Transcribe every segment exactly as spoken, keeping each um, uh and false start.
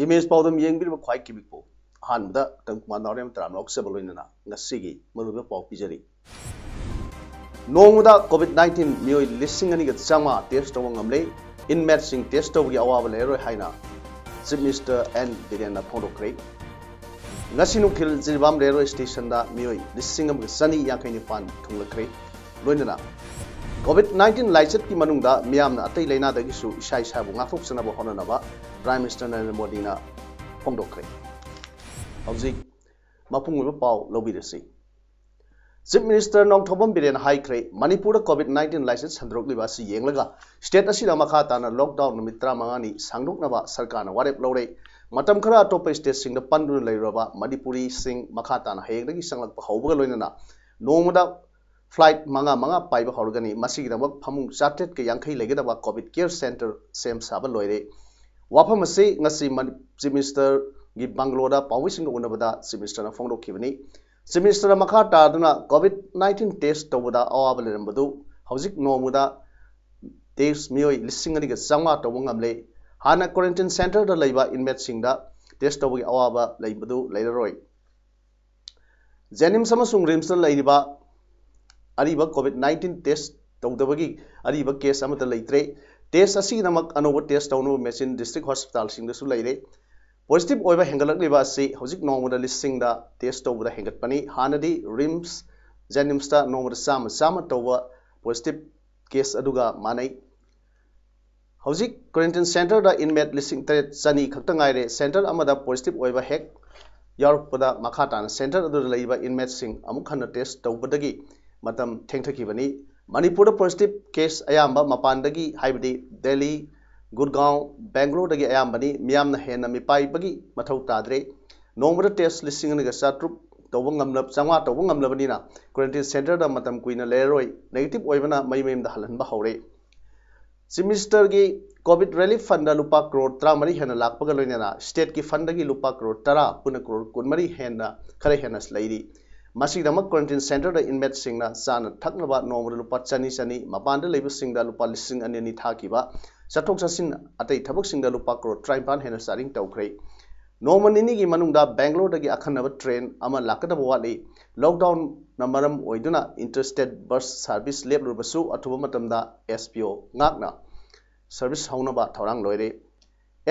Image ꯄꯥꯎꯗꯝ ꯌꯦꯡꯕꯤꯔꯤꯕ ꯈ꯭ꯋꯥꯏ ꯀꯤꯕꯤꯛꯄꯨ ꯑꯍꯥꯟꯕꯗ ꯇꯝꯀꯨꯃꯥꯔ ꯅꯥꯎꯔꯦꯝ ꯇꯔꯥꯝꯅ ꯑꯣꯛꯆꯕ ꯂꯣꯏꯅꯅ ꯉꯁꯤꯒꯤ ꯃꯔꯨꯑꯣꯏꯕ ꯄꯥꯎ ꯄꯤꯖꯔꯤ꯫ ꯅꯣꯡꯃꯗ ꯀꯣꯚꯤꯗ ꯅꯥꯏꯟꯇꯤꯟ ꯃꯤꯑꯣꯏ ꯂꯤꯁꯤꯡ ꯑꯅꯤꯒ ꯆꯥꯝꯃꯉꯥ ꯇꯦꯁ ꯇꯧꯕ ꯉꯝꯂꯦ꯫ ꯏꯟꯃꯦꯠꯁꯤꯡ ꯇꯦꯁ ꯇꯧꯕꯒꯤ ꯑꯋꯥꯕ ꯂꯩꯔꯔꯣꯏ ꯍꯥꯏꯅ ꯆꯤꯐ ꯃꯤꯅꯤꯁꯇꯔ ꯑꯦꯟ ꯕꯤꯔꯦꯟꯅ ꯐꯣꯡꯗꯣꯛꯈ꯭ꯔꯦ꯫ ꯉꯁꯤ ꯅꯨꯡꯊꯤꯜ ꯖꯤꯔꯤꯕꯥꯝ ꯔꯦꯜꯋꯦ ꯁ꯭ꯇꯦꯁꯟꯗ ꯃꯤꯑꯣꯏ ꯂꯤꯁꯤꯡ ꯑꯃꯒ ꯆꯅꯤ ꯌꯥꯡꯈꯩ ꯅꯤꯄꯥꯟ ꯊꯨꯡꯂꯈ꯭ꯔꯦ꯫ ꯂꯣꯏꯅꯅ ꯀꯣꯚꯤꯗ ꯅꯥꯏꯟꯇꯤꯟ ꯂꯥꯏꯆꯠꯀꯤ ꯃꯅꯨꯡꯗ ꯃꯤꯌꯥꯝꯅ ꯑꯇꯩ ꯂꯥꯏꯅꯥꯗꯒꯤꯁꯨ ꯏꯁꯥ ꯏꯁꯥꯕꯨ ꯉꯥꯛꯊꯣꯛꯆꯅꯕ ꯍꯣꯠꯅꯅꯕ ꯄ꯭ꯔꯥꯏꯝ ꯃꯤꯅꯤꯁꯇꯔ ꯅꯔꯦꯟꯗ꯭ꯔ ꯃꯣꯗꯤꯅ ꯐꯣꯡꯗꯣꯛꯈ꯭ꯔꯦ꯫ ꯍꯧꯖꯤꯛ ꯃꯄꯨꯡ ꯑꯣꯏꯕ ꯄꯥꯎ ꯂꯧꯕꯤꯔꯁꯤ꯫ ꯆꯤꯐ ꯃꯤꯅꯤꯁꯇꯔ ꯅꯣꯡꯊꯣꯝꯕꯝ ꯕꯤꯔꯦꯟꯅ ꯍꯥꯏꯈ꯭ꯔꯦ, ꯃꯅꯤꯄꯨꯔꯗ ꯀꯣꯚꯤꯗ ꯅꯥꯏꯟꯇꯤꯟ ꯂꯥꯏꯆꯠ ꯁꯟꯗꯣꯔꯛꯂꯤꯕ ꯑꯁꯤ ꯌꯦꯡꯂꯒ ꯁ꯭ꯇꯦꯠ ꯑꯁꯤꯗ ꯃꯈꯥ ꯇꯥꯅ ꯂꯣꯛꯗꯥꯎꯟ ꯅꯨꯃꯤꯠ ꯇꯔꯥꯃꯉꯥꯅꯤ ꯁꯥꯡꯗꯣꯛꯅꯕ ꯁꯔꯀꯥꯔꯅ ꯋꯥꯔꯦꯞ ꯂꯧꯔꯦ꯫ ꯃꯇꯝ ꯈꯔ ꯑꯇꯣꯞꯄ ꯁ꯭ꯇꯦꯠꯁꯤꯡꯗ ꯄꯟꯗꯨꯅ ꯂꯩꯔꯨꯔꯕ ꯃꯅꯤꯄꯨꯔꯤꯁꯤꯡ ꯃꯈꯥ ꯇꯥꯅ ꯍꯌꯦꯡꯗꯒꯤ ꯆꯪꯂꯛꯄ ꯍꯧꯕꯒ ꯂꯣꯏꯅꯅ ꯅꯣꯡꯃꯗ ꯐ꯭ꯂꯥꯏꯠ ꯃꯉꯥ ꯃꯉꯥ ꯄꯥꯏꯕ ꯍꯧꯔꯒꯅꯤ꯫ ꯃꯁꯤꯒꯤꯗꯃꯛ ꯐꯃꯨꯡ ꯆꯥꯇ꯭ꯔꯦꯠꯀ ꯌꯥꯡꯈꯩ ꯂꯩꯒꯗꯕ ꯀꯣꯚꯤꯗ ꯀꯦꯌꯔ ꯁꯦꯟꯇꯔ ꯁꯦꯝ ꯁꯥꯕ ꯂꯣꯏꯔꯦ꯫ ꯋꯥꯐꯝ ꯑꯁꯤ ꯉꯁꯤ ꯃꯅꯤ-, ꯆꯤꯐ ꯃꯤꯅꯤꯁꯇꯔꯒꯤ ꯕꯪꯒꯂꯣꯗ ꯄꯥꯎꯃꯤꯁꯤꯡꯒ ꯎꯅꯕꯗ ꯆꯤꯐ ꯃꯤꯅꯤꯁꯇꯔꯅ ꯐꯣꯡꯗꯣꯛꯈꯤꯕꯅꯤ꯫ ꯆꯤꯐ ꯃꯤꯅꯤꯁꯇꯔꯅ ꯃꯈꯥ ꯇꯥꯗꯨꯅ ꯀꯣꯚꯤꯗ ꯅꯥꯏꯟꯇꯤꯟ ꯇꯦꯁ ꯇꯧꯕꯗ ꯑꯋꯥꯕ ꯂꯩꯔꯝꯕꯗꯨ ꯍꯧꯖꯤꯛ ꯅꯣꯡꯃꯗ ꯇꯦꯁ ꯃꯤꯑꯣꯏ ꯂꯤꯁꯤꯡ ꯑꯅꯤꯒ ꯆꯥꯝꯃꯉꯥ ꯇꯧꯕ ꯉꯝꯂꯦ꯫ ꯍꯥꯟꯅ ꯀ꯭ꯋꯥꯔꯦꯟꯇꯤꯟ ꯁꯦꯟꯇꯔꯗ ꯂꯩꯕ ꯏꯟꯃꯦꯠꯁꯤꯡꯗ ꯇꯦꯁ ꯇꯧꯕꯒꯤ ꯑꯋꯥꯕ ꯂꯩꯕꯗꯨ ꯂꯩꯔꯔꯣꯏ꯫ ꯖꯦꯅꯤꯝꯁ ꯑꯃꯁꯨꯡ ꯔꯤꯝꯁꯇ ꯂꯩꯔꯤꯕ ꯑꯔꯤꯕ ꯀꯣꯚꯤꯗ ꯅꯥꯏꯟꯇꯤꯟ ꯇꯦꯁ ꯇꯧꯗꯕꯒꯤ ꯑꯔꯤꯕ ꯀꯦꯁ ꯑꯃꯠꯇ ꯂꯩꯇ꯭ꯔꯦ꯫ ꯇꯦꯁ ꯑꯁꯤꯒꯤꯗꯃꯛ ꯑꯅꯧꯕ ꯇꯦꯁ ꯇꯧꯅꯕ ꯃꯦꯆꯤꯟ ꯗꯤꯁꯇ꯭ꯔꯤꯛ ꯍꯣꯁꯄꯤꯇꯥꯜꯁꯤꯡꯗꯁꯨ ꯂꯩꯔꯦ꯫ ꯄꯣꯖꯤꯇꯤꯚ ꯑꯣꯏꯕ ꯍꯦꯟꯒꯠꯂꯛꯂꯤꯕ ꯑꯁꯤ ꯍꯧꯖꯤꯛ ꯅꯣꯡꯃꯗ ꯂꯤꯁꯤꯡꯗ ꯇꯦꯁ ꯇꯧꯕꯗ ꯍꯦꯟꯒꯠꯄꯅꯤ꯫ ꯍꯥꯟꯅꯗꯤ ꯔꯤꯝꯁ ꯖꯦꯅꯤꯝꯁꯇ ꯅꯣꯡꯃꯗ ꯆꯥꯝꯃ ꯆꯥꯝꯃ ꯇꯧꯕ ꯄꯣꯖꯤꯇꯤꯚ ꯀꯦꯁ ꯑꯗꯨꯒ ꯃꯥꯟꯅꯩ꯫ ꯍꯧꯖꯤꯛ ꯀ꯭ꯋꯥꯔꯦꯟꯇꯤꯟ ꯁꯦꯟꯇꯔꯗ ꯏꯟꯃꯦꯠ ꯂꯤꯁꯤꯡ ꯇꯔꯦꯠ ꯆꯅꯤ ꯈꯛꯇ ꯉꯥꯏꯔꯦ꯫ ꯁꯦꯟꯇꯔ ꯑꯃꯗ ꯄꯣꯖꯤꯇꯤꯚ ꯑꯣꯏꯕ ꯍꯦꯛ ꯌꯥꯎꯔꯛꯄꯗ ꯃꯈꯥ ꯇꯥꯅ ꯁꯦꯟꯇꯔ ꯑꯗꯨꯗ ꯂꯩꯔꯤꯕ ꯏꯟꯃꯦꯠꯁꯤꯡ ꯑꯃꯨꯛ ꯍꯟꯅ ꯇꯦꯁ ꯇꯧꯕꯗꯒꯤ ꯃꯇꯝ ꯊꯦꯡꯊꯈꯤꯕꯅꯤ꯫ ꯃꯅꯤꯄꯨꯔꯗ ꯄꯣꯖꯤꯇꯤꯚ ꯀꯦꯁ ꯑꯌꯥꯝꯕ ꯃꯄꯥꯟꯗꯒꯤ, ꯍꯥꯏꯕꯗꯤ ꯗꯦꯜꯂꯤ, ꯒꯨꯔꯒꯥꯎ, ꯕꯦꯡꯒ꯭ꯂꯣꯔꯗꯒꯤ ꯑꯌꯥꯝꯕꯅꯤ꯫ ꯃꯤꯌꯥꯝꯅ ꯍꯦꯟꯅ ꯃꯤꯄꯥꯏꯕꯒꯤ ꯃꯊꯧ ꯇꯥꯗ꯭ꯔꯦ꯫ ꯅꯣꯡꯃꯗ ꯇꯦꯁ ꯂꯤꯁꯤꯡ ꯑꯅꯤꯒ ꯆꯥꯇ꯭ꯔꯨꯛ ꯇꯧꯕ ꯉꯝꯂꯕ, ꯆꯥꯝꯃꯉꯥ ꯇꯧꯕ ꯉꯝꯂꯕꯅꯤꯅ, ꯀ꯭ꯋꯥꯔꯦꯟꯇꯤꯟ ꯁꯦꯟꯇꯔꯗ ꯃꯇꯝ ꯀꯨꯏꯅ ꯂꯩꯔꯔꯣꯏ꯫ ꯅꯦꯒꯦꯇꯤꯚ ꯑꯣꯏꯕꯅ ꯃꯌꯨꯝ ꯃꯌꯨꯝꯗ ꯍꯜꯍꯟꯕ ꯍꯧꯔꯦ꯫ ꯆꯤꯐ ꯃꯤꯅꯤꯁꯇꯔꯒꯤ ꯀꯣꯚꯤꯗ ꯔꯤꯂꯤꯐ ꯐꯟꯗ ꯂꯨꯄꯥ ꯀ꯭ꯔꯣꯔ ꯇꯔꯥꯃꯔꯤ ꯍꯦꯟꯅ ꯂꯥꯛꯄꯒ ꯂꯣꯏꯅꯅ ꯁ꯭ꯇꯦꯠꯀꯤ ꯐꯟꯗꯒꯤ ꯂꯨꯄꯥ ꯀ꯭ꯔꯣꯔ ꯇꯔꯥ, ꯄꯨꯟꯅ ꯀ꯭ꯔꯣꯔ ꯀꯨꯟꯃꯔꯤ ꯍꯦꯟꯅ, ꯈꯔ ꯍꯦꯟꯅ ꯂꯩꯔꯤ꯫ ꯃꯁꯤꯒꯤꯗꯃꯛ ꯀ꯭ꯋꯥꯔꯦꯟꯇꯤꯟ ꯁꯦꯟꯇꯔꯗ ꯏꯟꯃꯦꯠꯁꯤꯡꯅ ꯆꯥꯅ ꯊꯛꯅꯕ ꯅꯣꯡꯃꯗ ꯂꯨꯄꯥ ꯆꯅꯤ ꯆꯅꯤ, ꯃꯄꯥꯟꯗ ꯂꯩꯕꯁꯤꯡꯗ ꯂꯨꯄꯥ ꯂꯤꯁꯤꯡ ꯑꯅꯤ ꯑꯅꯤ ꯊꯥꯈꯤꯕ, ꯆꯠꯊꯣꯛ ꯆꯠꯁꯤꯟ ꯑꯇꯩ ꯊꯕꯛꯁꯤꯡꯗ ꯂꯨꯄꯥ ꯀ꯭ꯔꯣꯔ ꯇꯔꯥꯅꯤꯄꯥꯟ ꯍꯦꯟꯅ ꯆꯥꯗꯤꯡ ꯇꯧꯈ꯭ꯔꯦ꯫ ꯅꯣꯡꯃ ꯅꯤꯅꯤꯒꯤ ꯃꯅꯨꯡꯗ ꯕꯦꯡꯒ꯭ꯂꯣꯔꯗꯒꯤ ꯑꯈꯟꯅꯕ ꯇ꯭ꯔꯦꯟ ꯑꯃ ꯂꯥꯛꯀꯗꯕ ꯋꯥꯠꯂꯤ꯫ ꯂꯣꯛꯗꯥꯎꯟꯅ ꯃꯔꯝ ꯑꯣꯏꯗꯨꯅ ꯏꯟꯇꯔ ꯁ꯭ꯇꯦꯠ ꯕꯁ ꯁꯥꯔꯚꯤꯁ ꯂꯦꯞꯂꯨꯔꯕꯁꯨ, ꯑꯊꯨꯕ ꯃꯇꯝꯗ ꯑꯦꯁ ꯄꯤ ꯑꯣ ꯉꯥꯛꯅ ꯁꯔꯚꯤꯁ ꯍꯧꯅꯕ ꯊꯧꯔꯥꯡ ꯂꯣꯏꯔꯦ꯫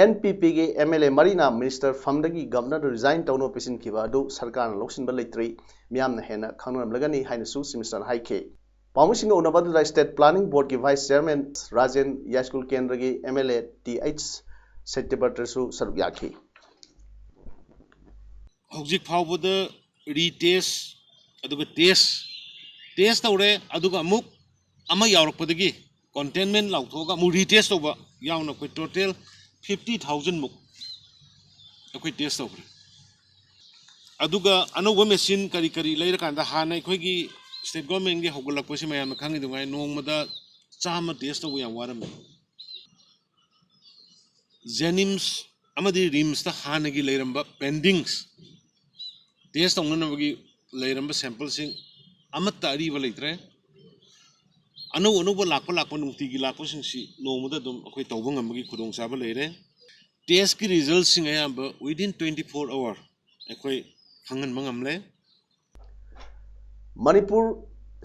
ꯑꯦꯟ ꯄꯤ ꯄꯤꯒꯤ ꯑꯦꯝ ꯑꯦꯜ ꯑꯦ ꯃꯔꯤꯅ ꯃꯤꯅꯤꯁꯇꯔ ꯐꯝꯗꯒꯤ ꯒꯕꯅꯔꯗ ꯔꯤꯖꯥꯏꯟ ꯇꯧꯅꯕ ꯄꯤꯁꯤꯟꯈꯤꯕ ꯑꯗꯨ ꯁꯔꯀꯥꯔꯅ ꯂꯧꯁꯤꯟꯕ ꯂꯩꯇ꯭ꯔꯤ, ꯃꯤꯌꯥꯝꯅ ꯍꯦꯟꯅ ꯈꯪꯅꯔꯝꯂꯒꯅꯤ ꯍꯥꯏꯅꯁꯨ ꯆꯤꯐ ꯃꯤꯅꯤꯁꯇꯔꯅ ꯍꯥꯏꯈꯤ꯫ ꯄꯥꯎꯃꯤꯁꯤꯡꯒ ꯎꯅꯕ ꯑꯗꯨꯗ ꯁ꯭ꯇꯦꯠ ꯄ꯭ꯂꯥꯅꯤꯡ ꯕꯣꯔꯗꯀꯤ ꯚꯥꯏꯁ ꯆꯤꯌꯔꯃꯦꯟ ꯔꯥꯖꯦꯟ ꯌꯥꯏꯁ꯭ꯀꯨꯜ ꯀꯦꯟꯗ꯭ꯔꯒꯤ M L A T H ꯁꯇ꯭ꯌꯕ꯭ꯔꯇꯁꯨ ꯁꯔꯨꯛ ꯌꯥꯈꯤ꯫ ꯍꯧꯖꯤꯛ ꯐꯥꯎꯕꯗ ꯔꯤꯇꯦꯁ, ꯑꯗꯨꯒ ꯇꯦꯁ ꯇꯦꯁ ꯇꯧꯔꯦ, ꯑꯗꯨꯒ ꯑꯃꯨꯛ ꯑꯃ ꯌꯥꯎꯔꯛꯄꯗꯒꯤ ꯀꯟꯇꯦꯟꯃꯦꯟ ꯂꯥꯎꯊꯣꯛꯑꯒ ꯑꯃꯨꯛ ꯔꯤꯇꯦꯁ ꯇꯧꯕ ꯌꯥꯎꯅ ꯑꯩꯈꯣꯏ ꯇꯣꯇꯦꯜ ꯐꯤꯐꯇꯤ ꯊꯥꯎꯖꯟꯃꯨꯛ ꯑꯩꯈꯣꯏ ꯇꯦꯁ ꯇꯧꯈ꯭ꯔꯦ꯫ ꯑꯗꯨꯒ ꯑꯅꯧꯕ ꯃꯦꯆꯤꯟ ꯀꯔꯤ ꯀꯔꯤ ꯂꯩꯔꯀꯥꯟꯗ, ꯍꯥꯟꯅ ꯑꯩꯈꯣꯏꯒꯤ ꯁ꯭ꯇꯦꯠ ꯒꯣꯔꯃꯦꯟꯒꯤ ꯍꯧꯒꯠꯂꯛꯄꯁꯤ ꯃꯌꯥꯝꯅ ꯈꯪꯉꯤꯗꯨꯉꯥꯏ, ꯅꯣꯡꯃꯗ ꯆꯥꯝꯃ ꯇꯦꯁ ꯇꯧꯕ ꯌꯥꯝ ꯋꯥꯔꯝꯃꯤ꯫ ꯖꯦꯅꯤꯝꯁ ꯑꯃꯗꯤ ꯔꯤꯝꯁꯇ ꯍꯥꯟꯅꯒꯤ ꯂꯩꯔꯝꯕ ꯄꯦꯟꯗꯤꯡꯁ, ꯇꯦꯁ ꯇꯧꯅꯅꯕꯒꯤ ꯂꯩꯔꯝꯕ ꯁꯦꯝꯄꯜꯁꯤꯡ ꯑꯃꯠꯇ ꯑꯔꯤꯕ ꯂꯩꯇ꯭ꯔꯦ꯫ ꯑꯅꯧ ꯑꯅꯧꯕ ꯂꯥꯛꯄ ꯂꯥꯛꯄ ꯅꯨꯡꯇꯤꯒꯤ ꯂꯥꯛꯄꯁꯤꯡꯁꯤ ꯅꯣꯡꯃꯗ ꯑꯗꯨꯝ ꯑꯩꯈꯣꯏ ꯇꯧꯕ ꯉꯝꯕꯒꯤ ꯈꯨꯗꯣꯡꯆꯥꯕ ꯂꯩꯔꯦ꯫ ꯇꯦꯁꯀꯤ ꯔꯤꯖꯜꯁꯤꯡ ꯑꯌꯥꯝꯕ within twenty four hour ꯑꯩꯈꯣꯏ ꯈꯪꯍꯟꯕ ꯉꯝꯂꯦ꯫ ꯃꯅꯤꯄꯨꯔ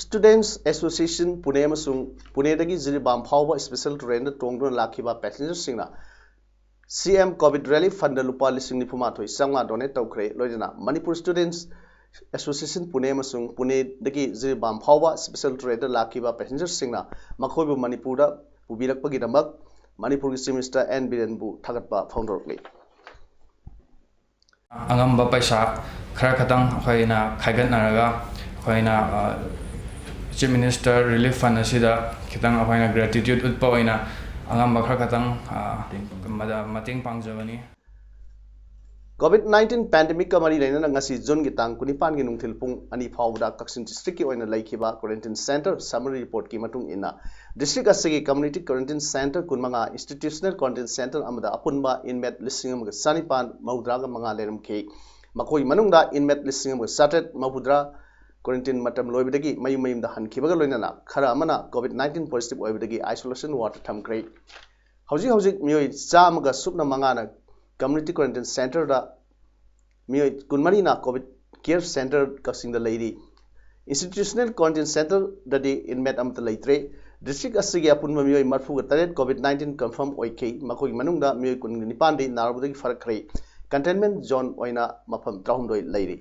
ꯁ꯭ꯇꯨꯗꯦꯟꯠꯁ ꯑꯦꯁꯣꯁꯤꯌꯦꯁꯟ ꯄꯨꯅꯦ ꯑꯃꯁꯨꯡ ꯄꯨꯅꯦꯗꯒꯤ ꯖꯤꯔꯤꯕꯥꯝ ꯐꯥꯎꯕ ꯁ꯭ꯄꯦꯁꯦꯜ ꯇ꯭ꯔꯦꯟꯗ ꯇꯣꯡꯗꯨꯅ ꯂꯥꯛꯈꯤꯕ ꯄꯦꯁꯦꯟꯖꯔꯁꯤꯡꯅ ꯁꯤ ꯑꯦꯝ ꯀꯣꯚꯤꯗ ꯔꯤꯂꯤꯐ ꯐꯟꯗ ꯂꯨꯄꯥ ꯂꯤꯁꯤꯡ ꯅꯤꯐꯨ ꯃꯥꯊꯣꯏ ꯆꯥꯝꯃꯉꯥ ꯗꯣꯅꯦꯠ ꯇꯧꯈ꯭ꯔꯦ꯫ ꯂꯣꯏꯅꯅ ꯃꯅꯤꯄꯨꯔ ꯁ꯭ꯇꯨꯗꯦꯟꯠꯁ ꯑꯦꯁꯣꯁꯤꯌꯦꯁꯟ ꯄꯨꯅꯦ ꯑꯃꯁꯨꯡ ꯄꯨꯅꯦꯗꯒꯤ ꯖꯤꯔꯤꯕꯥꯝ ꯐꯥꯎꯕ ꯁ꯭ꯄꯦꯁꯦꯜ ꯇ꯭ꯔꯦꯟꯗ ꯂꯥꯛꯈꯤꯕ ꯄꯦꯁꯦꯟꯖꯔꯁꯤꯡꯅ ꯃꯈꯣꯏꯕꯨ ꯃꯅꯤꯄꯨꯔꯗ ꯄꯨꯕꯤꯔꯛꯄꯒꯤꯗꯃꯛ ꯃꯅꯤꯄꯨꯔꯒꯤ ꯆꯤꯐ ꯃꯤꯅꯤꯁꯇꯔ ꯑꯦꯟ ꯕꯤꯔꯦꯟꯕꯨ ꯊꯥꯒꯠꯄ ꯐꯣꯡꯗꯣꯔꯛꯂꯤ꯫ ꯑꯉꯝꯕ ꯄꯩꯁꯥ ꯈꯔ ꯈꯛꯇꯪ ꯑꯩꯈꯣꯏꯅ ꯈꯥꯏꯒꯠꯅꯔꯒ ꯑꯩꯈꯣꯏꯅ ꯆꯤꯐ ꯃꯤꯅꯤꯁꯇꯔ ꯔꯤꯂꯤꯐ ꯐꯟ ꯑꯁꯤꯗ ꯈꯤꯇꯪ ꯑꯩꯈꯣꯏꯅ ꯒ꯭ꯔꯦꯇꯤꯇ꯭ꯌꯨꯠ ꯎꯠꯄ ꯑꯣꯏꯅ ꯑꯉꯝꯕ ꯈꯔ ꯈꯛꯇꯪ ꯑ, ꯃꯗ- ꯃꯇꯦꯡ ꯄꯥꯡꯖꯕꯅꯤ꯫ ꯀꯣꯚꯤꯗ ꯅꯥꯏꯟꯇꯤꯟ ꯄꯦꯟꯗꯦꯃꯤꯛꯀ ꯃꯔꯤ ꯂꯩꯅꯅ ꯉꯁꯤ ꯖꯨꯟꯒꯤ ꯇꯥꯡ ꯀꯨꯟꯅꯤꯄꯥꯟꯒꯤ ꯅꯨꯡꯊꯤꯜ ꯄꯨꯡ ꯑꯅꯤ ꯐꯥꯎꯕꯗ ꯀꯛꯆꯤꯡ ꯗꯤꯁꯇ꯭ꯔꯤꯛꯀꯤ ꯑꯣꯏꯅ ꯂꯩꯈꯤꯕ ꯀ꯭ꯋꯥꯔꯦꯟꯇꯤꯟ ꯁꯦꯟꯇꯔ ꯁꯃꯔꯤ ꯔꯤꯄꯣꯔꯠꯀꯤ ꯃꯇꯨꯡ ꯏꯟꯅ, ꯗꯤꯁꯇ꯭ꯔꯤꯛ ꯑꯁꯤꯒꯤ ꯀꯝꯃ꯭ꯌꯨꯅꯤꯇꯤ ꯀ꯭ꯋꯥꯔꯦꯟꯇꯤꯟ ꯁꯦꯟꯇꯔ ꯀꯨꯟꯃꯉꯥ, ꯏꯟꯁꯇꯤꯇ꯭ꯌꯨꯁꯅꯦꯜ ꯀ꯭ꯋꯥꯔꯦꯟꯇꯤꯟ ꯁꯦꯟꯇꯔ ꯑꯃꯗ ꯑꯄꯨꯟꯕ ꯏꯟꯃꯦꯠ ꯂꯤꯁꯤꯡ ꯑꯃꯒ ꯆꯅꯤꯄꯥꯟ ꯃꯧꯗ꯭ꯔꯥꯒ ꯃꯉꯥ ꯂꯩꯔꯝꯈꯤ꯫ ꯃꯈꯣꯏ ꯃꯅꯨꯡꯗ ꯏꯟꯃꯦꯠ ꯂꯤꯁꯤꯡ ꯑꯃꯒ ꯆꯥꯇ꯭ꯔꯦꯠ ꯃꯧꯗ꯭ꯔꯥ ꯀ꯭ꯋꯥꯔꯦꯟꯇꯤꯟ ꯃꯇꯝ ꯂꯣꯏꯕꯗꯒꯤ ꯃꯌꯨꯝ ꯃꯌꯨꯝꯗ ꯍꯟꯈꯤꯕꯒ ꯂꯣꯏꯅꯅ ꯈꯔ ꯑꯃꯅ ꯀꯣꯚꯤꯗ ꯅꯥꯏꯟꯇꯤꯟ ꯄꯣꯖꯤꯇꯤꯚ ꯑꯣꯏꯕꯗꯒꯤ ꯑꯥꯏꯁꯣꯂꯦꯁꯟ ꯋꯥꯔꯗꯇ ꯊꯝꯈ꯭ꯔꯦ꯫ ꯍꯧꯖꯤꯛ ꯍꯧꯖꯤꯛ ꯃꯤꯑꯣꯏ ꯆꯥꯝꯃꯒ ꯁꯨꯞꯅ ꯃꯉꯥꯅ ꯀꯝꯃ꯭ꯌꯨꯅꯤꯇꯤ ꯀ꯭ꯋꯥꯔꯦꯟꯇꯤꯟ ꯁꯦꯟꯇꯔꯗ, ꯃꯤꯑꯣꯏ ꯀꯨꯟꯃꯔꯤꯅ ꯀꯣꯚꯤꯗ ꯀꯦꯌꯔ ꯁꯦꯟꯇꯔ ꯀꯛꯆꯤꯡꯗ ꯂꯩꯔꯤ꯫ ꯏꯟꯁꯇꯤꯇ꯭ꯌꯨꯁꯅꯦꯜ ꯀ꯭ꯋꯥꯔꯦꯟꯇꯤꯟ ꯁꯦꯟꯇꯔꯗꯗꯤ ꯏꯟꯃꯦꯠ ꯑꯃꯠꯇ ꯂꯩꯇ꯭ꯔꯦ꯫ ꯗꯤꯁꯇ꯭ꯔꯤꯛ ꯑꯁꯤꯒꯤ ꯑꯄꯨꯟꯕ ꯃꯤꯑꯣꯏ ꯃꯔꯤꯐꯨꯒ ꯇꯔꯦꯠ ꯀꯣꯚꯤꯗ ꯅꯥꯏꯟꯇꯤꯟ ꯀꯟꯐꯥꯔꯝ ꯑꯣꯏꯈꯤ꯫ ꯃꯈꯣꯏꯒꯤ ꯃꯅꯨꯡꯗ ꯃꯤꯑꯣꯏ ꯀꯨꯟꯒ ꯅꯤꯄꯥꯟꯗꯤ ꯅꯥꯔꯨꯕꯗꯒꯤ ꯐꯔꯛꯈ꯭ꯔꯦ꯫ ꯀꯟꯇꯦꯟꯃꯦꯟ ꯖꯣꯟ ꯑꯣꯏꯅ ꯃꯐꯝ ꯇꯔꯥꯍꯨꯝꯗꯣꯏ ꯂꯩꯔꯤ꯫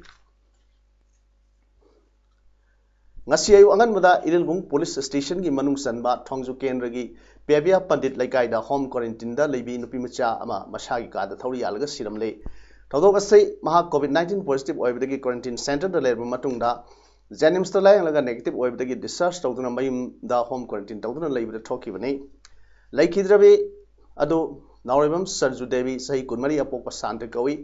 ꯉꯁꯤ ꯑꯌꯨꯛ ꯑꯉꯟꯕꯗ ꯏꯔꯤꯜꯕꯨꯡ ꯄꯨꯂꯤꯁ ꯁ꯭ꯇꯦꯁꯟꯒꯤ ꯃꯅꯨꯡ ꯆꯟꯕ ꯊꯣꯡꯖꯨ ꯀꯦꯟꯗ꯭ꯔꯒꯤ ꯄꯦꯕꯤꯌꯥ ꯄꯟꯗꯤꯠ ꯂꯩꯀꯥꯏꯗ ꯍꯣꯝ ꯀ꯭ꯋꯥꯔꯦꯟꯇꯤꯟꯗ ꯂꯩꯕꯤ ꯅꯨꯄꯤ ꯃꯆꯥ ꯑꯃ ꯃꯁꯥꯒꯤ ꯀꯥꯗ ꯊꯧꯔꯤ ꯌꯥꯜꯂꯒ ꯁꯤꯔꯝꯂꯦ꯫ ꯊꯧꯗꯣꯛ ꯑꯁꯤ ꯃꯍꯥꯛ ꯀꯣꯚꯤꯗ ꯅꯥꯏꯟꯇꯤꯟ ꯄꯣꯖꯤꯇꯤꯚ ꯑꯣꯏꯕꯗꯒꯤ ꯀ꯭ꯋꯥꯔꯦꯟꯇꯤꯟ ꯁꯦꯟꯇꯔꯗ ꯂꯩꯔꯕ ꯃꯇꯨꯡꯗ ꯖꯦꯅꯤꯝꯁꯇ ꯂꯥꯌꯦꯡꯂꯒ ꯅꯦꯒꯦꯇꯤꯚ ꯑꯣꯏꯕꯗꯒꯤ ꯗꯤꯁꯆꯥꯔꯖ ꯇꯧꯗꯨꯅ ꯃꯌꯨꯝꯗ ꯍꯣꯝ ꯀ꯭ꯋꯥꯔꯦꯟꯇꯤꯟ ꯇꯧꯗꯨꯅ ꯂꯩꯕꯗ ꯊꯣꯛꯈꯤꯕꯅꯤ꯫ ꯂꯩꯈꯤꯗ꯭ꯔꯕꯤ ꯑꯗꯨ ꯅꯥꯎꯔꯦꯝꯕꯝ ꯁꯔꯖꯨ ꯗꯦꯕꯤ, ꯆꯍꯤ ꯀꯨꯟꯃꯔꯤ, ꯑꯄꯣꯛꯄ ꯁꯥꯟꯇ ꯀꯧꯏ꯫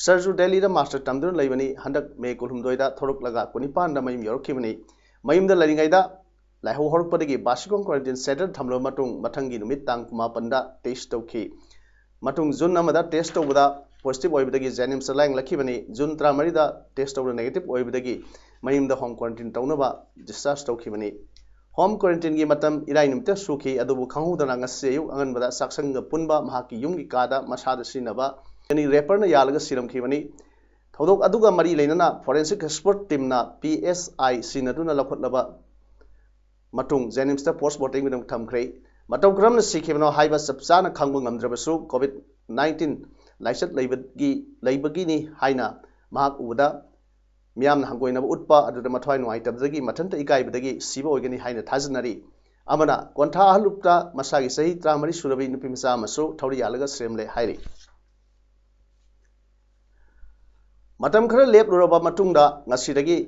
ꯁꯔꯖꯨ ꯗꯦꯜꯂꯤꯗ ꯃꯥꯁꯇꯔ ꯇꯝꯗꯨꯅ ꯂꯩꯕꯅꯤ꯫ ꯍꯟꯗꯛ ꯃꯦ ꯀꯨꯟꯍꯨꯝꯗꯣꯏꯗ ꯊꯣꯔꯛꯂꯒ ꯀꯨꯟꯅꯤꯄꯥꯟꯗ ꯃꯌꯨꯝ ꯌꯧꯔꯛꯈꯤꯕꯅꯤ꯫ ꯃꯌꯨꯝꯗ ꯂꯩꯔꯤꯉꯩꯗ ꯂꯥꯏꯍꯧ ꯍꯧꯔꯛꯄꯗꯒꯤ ꯕꯥꯁꯤꯈꯣꯡ ꯀ꯭ꯋꯥꯔꯦꯟꯇꯤꯟ ꯁꯦꯟꯇꯔ ꯊꯝꯂꯕ ꯃꯇꯨꯡ ꯃꯊꯪꯒꯤ ꯅꯨꯃꯤꯠ ꯇꯥꯡ ꯀꯨꯟꯃꯥꯄꯟꯗ ꯇꯦꯁ ꯇꯧꯈꯤ꯫ ꯃꯇꯨꯡ ꯖꯨꯟ ꯑꯃꯗ ꯇꯦꯁ ꯇꯧꯕꯗ ꯄꯣꯖꯤꯇꯤꯚ ꯑꯣꯏꯕꯗꯒꯤ ꯖꯦꯅꯤꯝꯁꯇ ꯂꯥꯌꯦꯡꯂꯛꯈꯤꯕꯅꯤ꯫ ꯖꯨꯟ ꯇꯔꯥꯃꯔꯤꯗ ꯇꯦꯁ ꯇꯧꯕꯗ ꯅꯦꯒꯦꯇꯤꯚ ꯑꯣꯏꯕꯗꯒꯤ ꯃꯌꯨꯝꯗ ꯍꯣꯝ ꯀ꯭ꯋꯥꯔꯦꯟꯇꯤꯟ ꯇꯧꯅꯕ ꯗꯤꯁꯆꯥꯔꯖ ꯇꯧꯈꯤꯕꯅꯤ꯫ ꯍꯣꯝ ꯀ꯭ꯋꯥꯔꯦꯟꯇꯤꯟꯒꯤ ꯃꯇꯝ ꯏꯔꯥꯏ ꯅꯨꯃꯤꯠꯇ ꯁꯨꯈꯤ, ꯑꯗꯨꯕꯨ ꯈꯪꯍꯧꯗꯅ ꯉꯁꯤ ꯑꯌꯨꯛ ꯑꯉꯟꯕꯗ ꯆꯥꯛꯁꯪꯒ ꯄꯨꯟꯕ ꯃꯍꯥꯛꯀꯤ ꯌꯨꯝꯒꯤ ꯀꯥꯗ ꯃꯁꯥꯗ ꯁꯤꯖꯤꯟꯅꯕ ꯔꯦꯄꯔꯅ ꯌꯥꯜꯂꯒ ꯁꯤꯔꯝꯈꯤꯕꯅꯤ꯫ ꯊꯧꯗꯣꯛ ꯑꯗꯨꯒ ꯃꯔꯤ ꯂꯩꯅꯅ ꯐꯣꯔꯦꯟꯁꯤꯛ ꯑꯦꯛꯁꯄꯔꯠ ꯇꯤꯝꯅ ꯄꯤ ꯑꯦꯁ ꯑꯥꯏ ꯁꯤꯖꯤꯟꯅꯗꯨꯅ ꯂꯧꯈꯠꯂꯕ ꯃꯇꯨꯡ ꯖꯦꯅꯤꯝꯁꯇ ꯄꯣꯁ ꯃꯣꯔꯇꯦꯝꯒꯤꯗꯃꯛ ꯊꯝꯈ꯭ꯔꯦ꯫ ꯃꯇꯧ ꯀꯔꯝꯅ ꯁꯤꯈꯤꯕꯅꯣ ꯍꯥꯏꯕ ꯆꯞ ꯆꯥꯅ ꯈꯪꯕ ꯉꯝꯗ꯭ꯔꯕꯁꯨ, ꯀꯣꯚꯤꯗ ꯅꯥꯏꯟꯇꯤꯟ ꯂꯥꯏꯆꯠ ꯂꯩꯕꯒꯤ, ꯂꯩꯕꯒꯤꯅꯤ ꯍꯥꯏꯅ ꯃꯍꯥꯛ ꯎꯕꯗ ꯃꯤꯌꯥꯝꯅ ꯍꯪꯒꯣꯏꯅꯕ ꯎꯠꯄ ꯑꯗꯨꯗ ꯃꯊ꯭ꯋꯥꯏ ꯅꯨꯡꯉꯥꯏꯇꯕꯗꯒꯤ ꯃꯊꯟꯇ ꯏꯀꯥꯏꯕꯗꯒꯤ ꯁꯤꯕ ꯑꯣꯏꯒꯅꯤ ꯍꯥꯏꯅ ꯊꯥꯖꯅꯔꯤ꯫ ꯑꯃꯅ ꯀꯣꯟꯊꯥ ꯑꯍꯜꯂꯨꯞꯇ ꯃꯁꯥꯒꯤ ꯆꯍꯤ ꯇꯔꯥꯃꯔꯤ ꯁꯨꯔꯕꯤ ꯅꯨꯄꯤ ꯃꯆꯥ ꯑꯃꯁꯨ ꯊꯧꯔꯤ ꯌꯥꯜꯂꯒ ꯁꯤꯔꯝꯂꯦ ꯍꯥꯏꯔꯤ꯫ ꯃꯇꯝ ꯈꯔ ꯂꯦꯞꯂꯨꯔꯕ ꯃꯇꯨꯡꯗ ꯉꯁꯤꯗꯒꯤ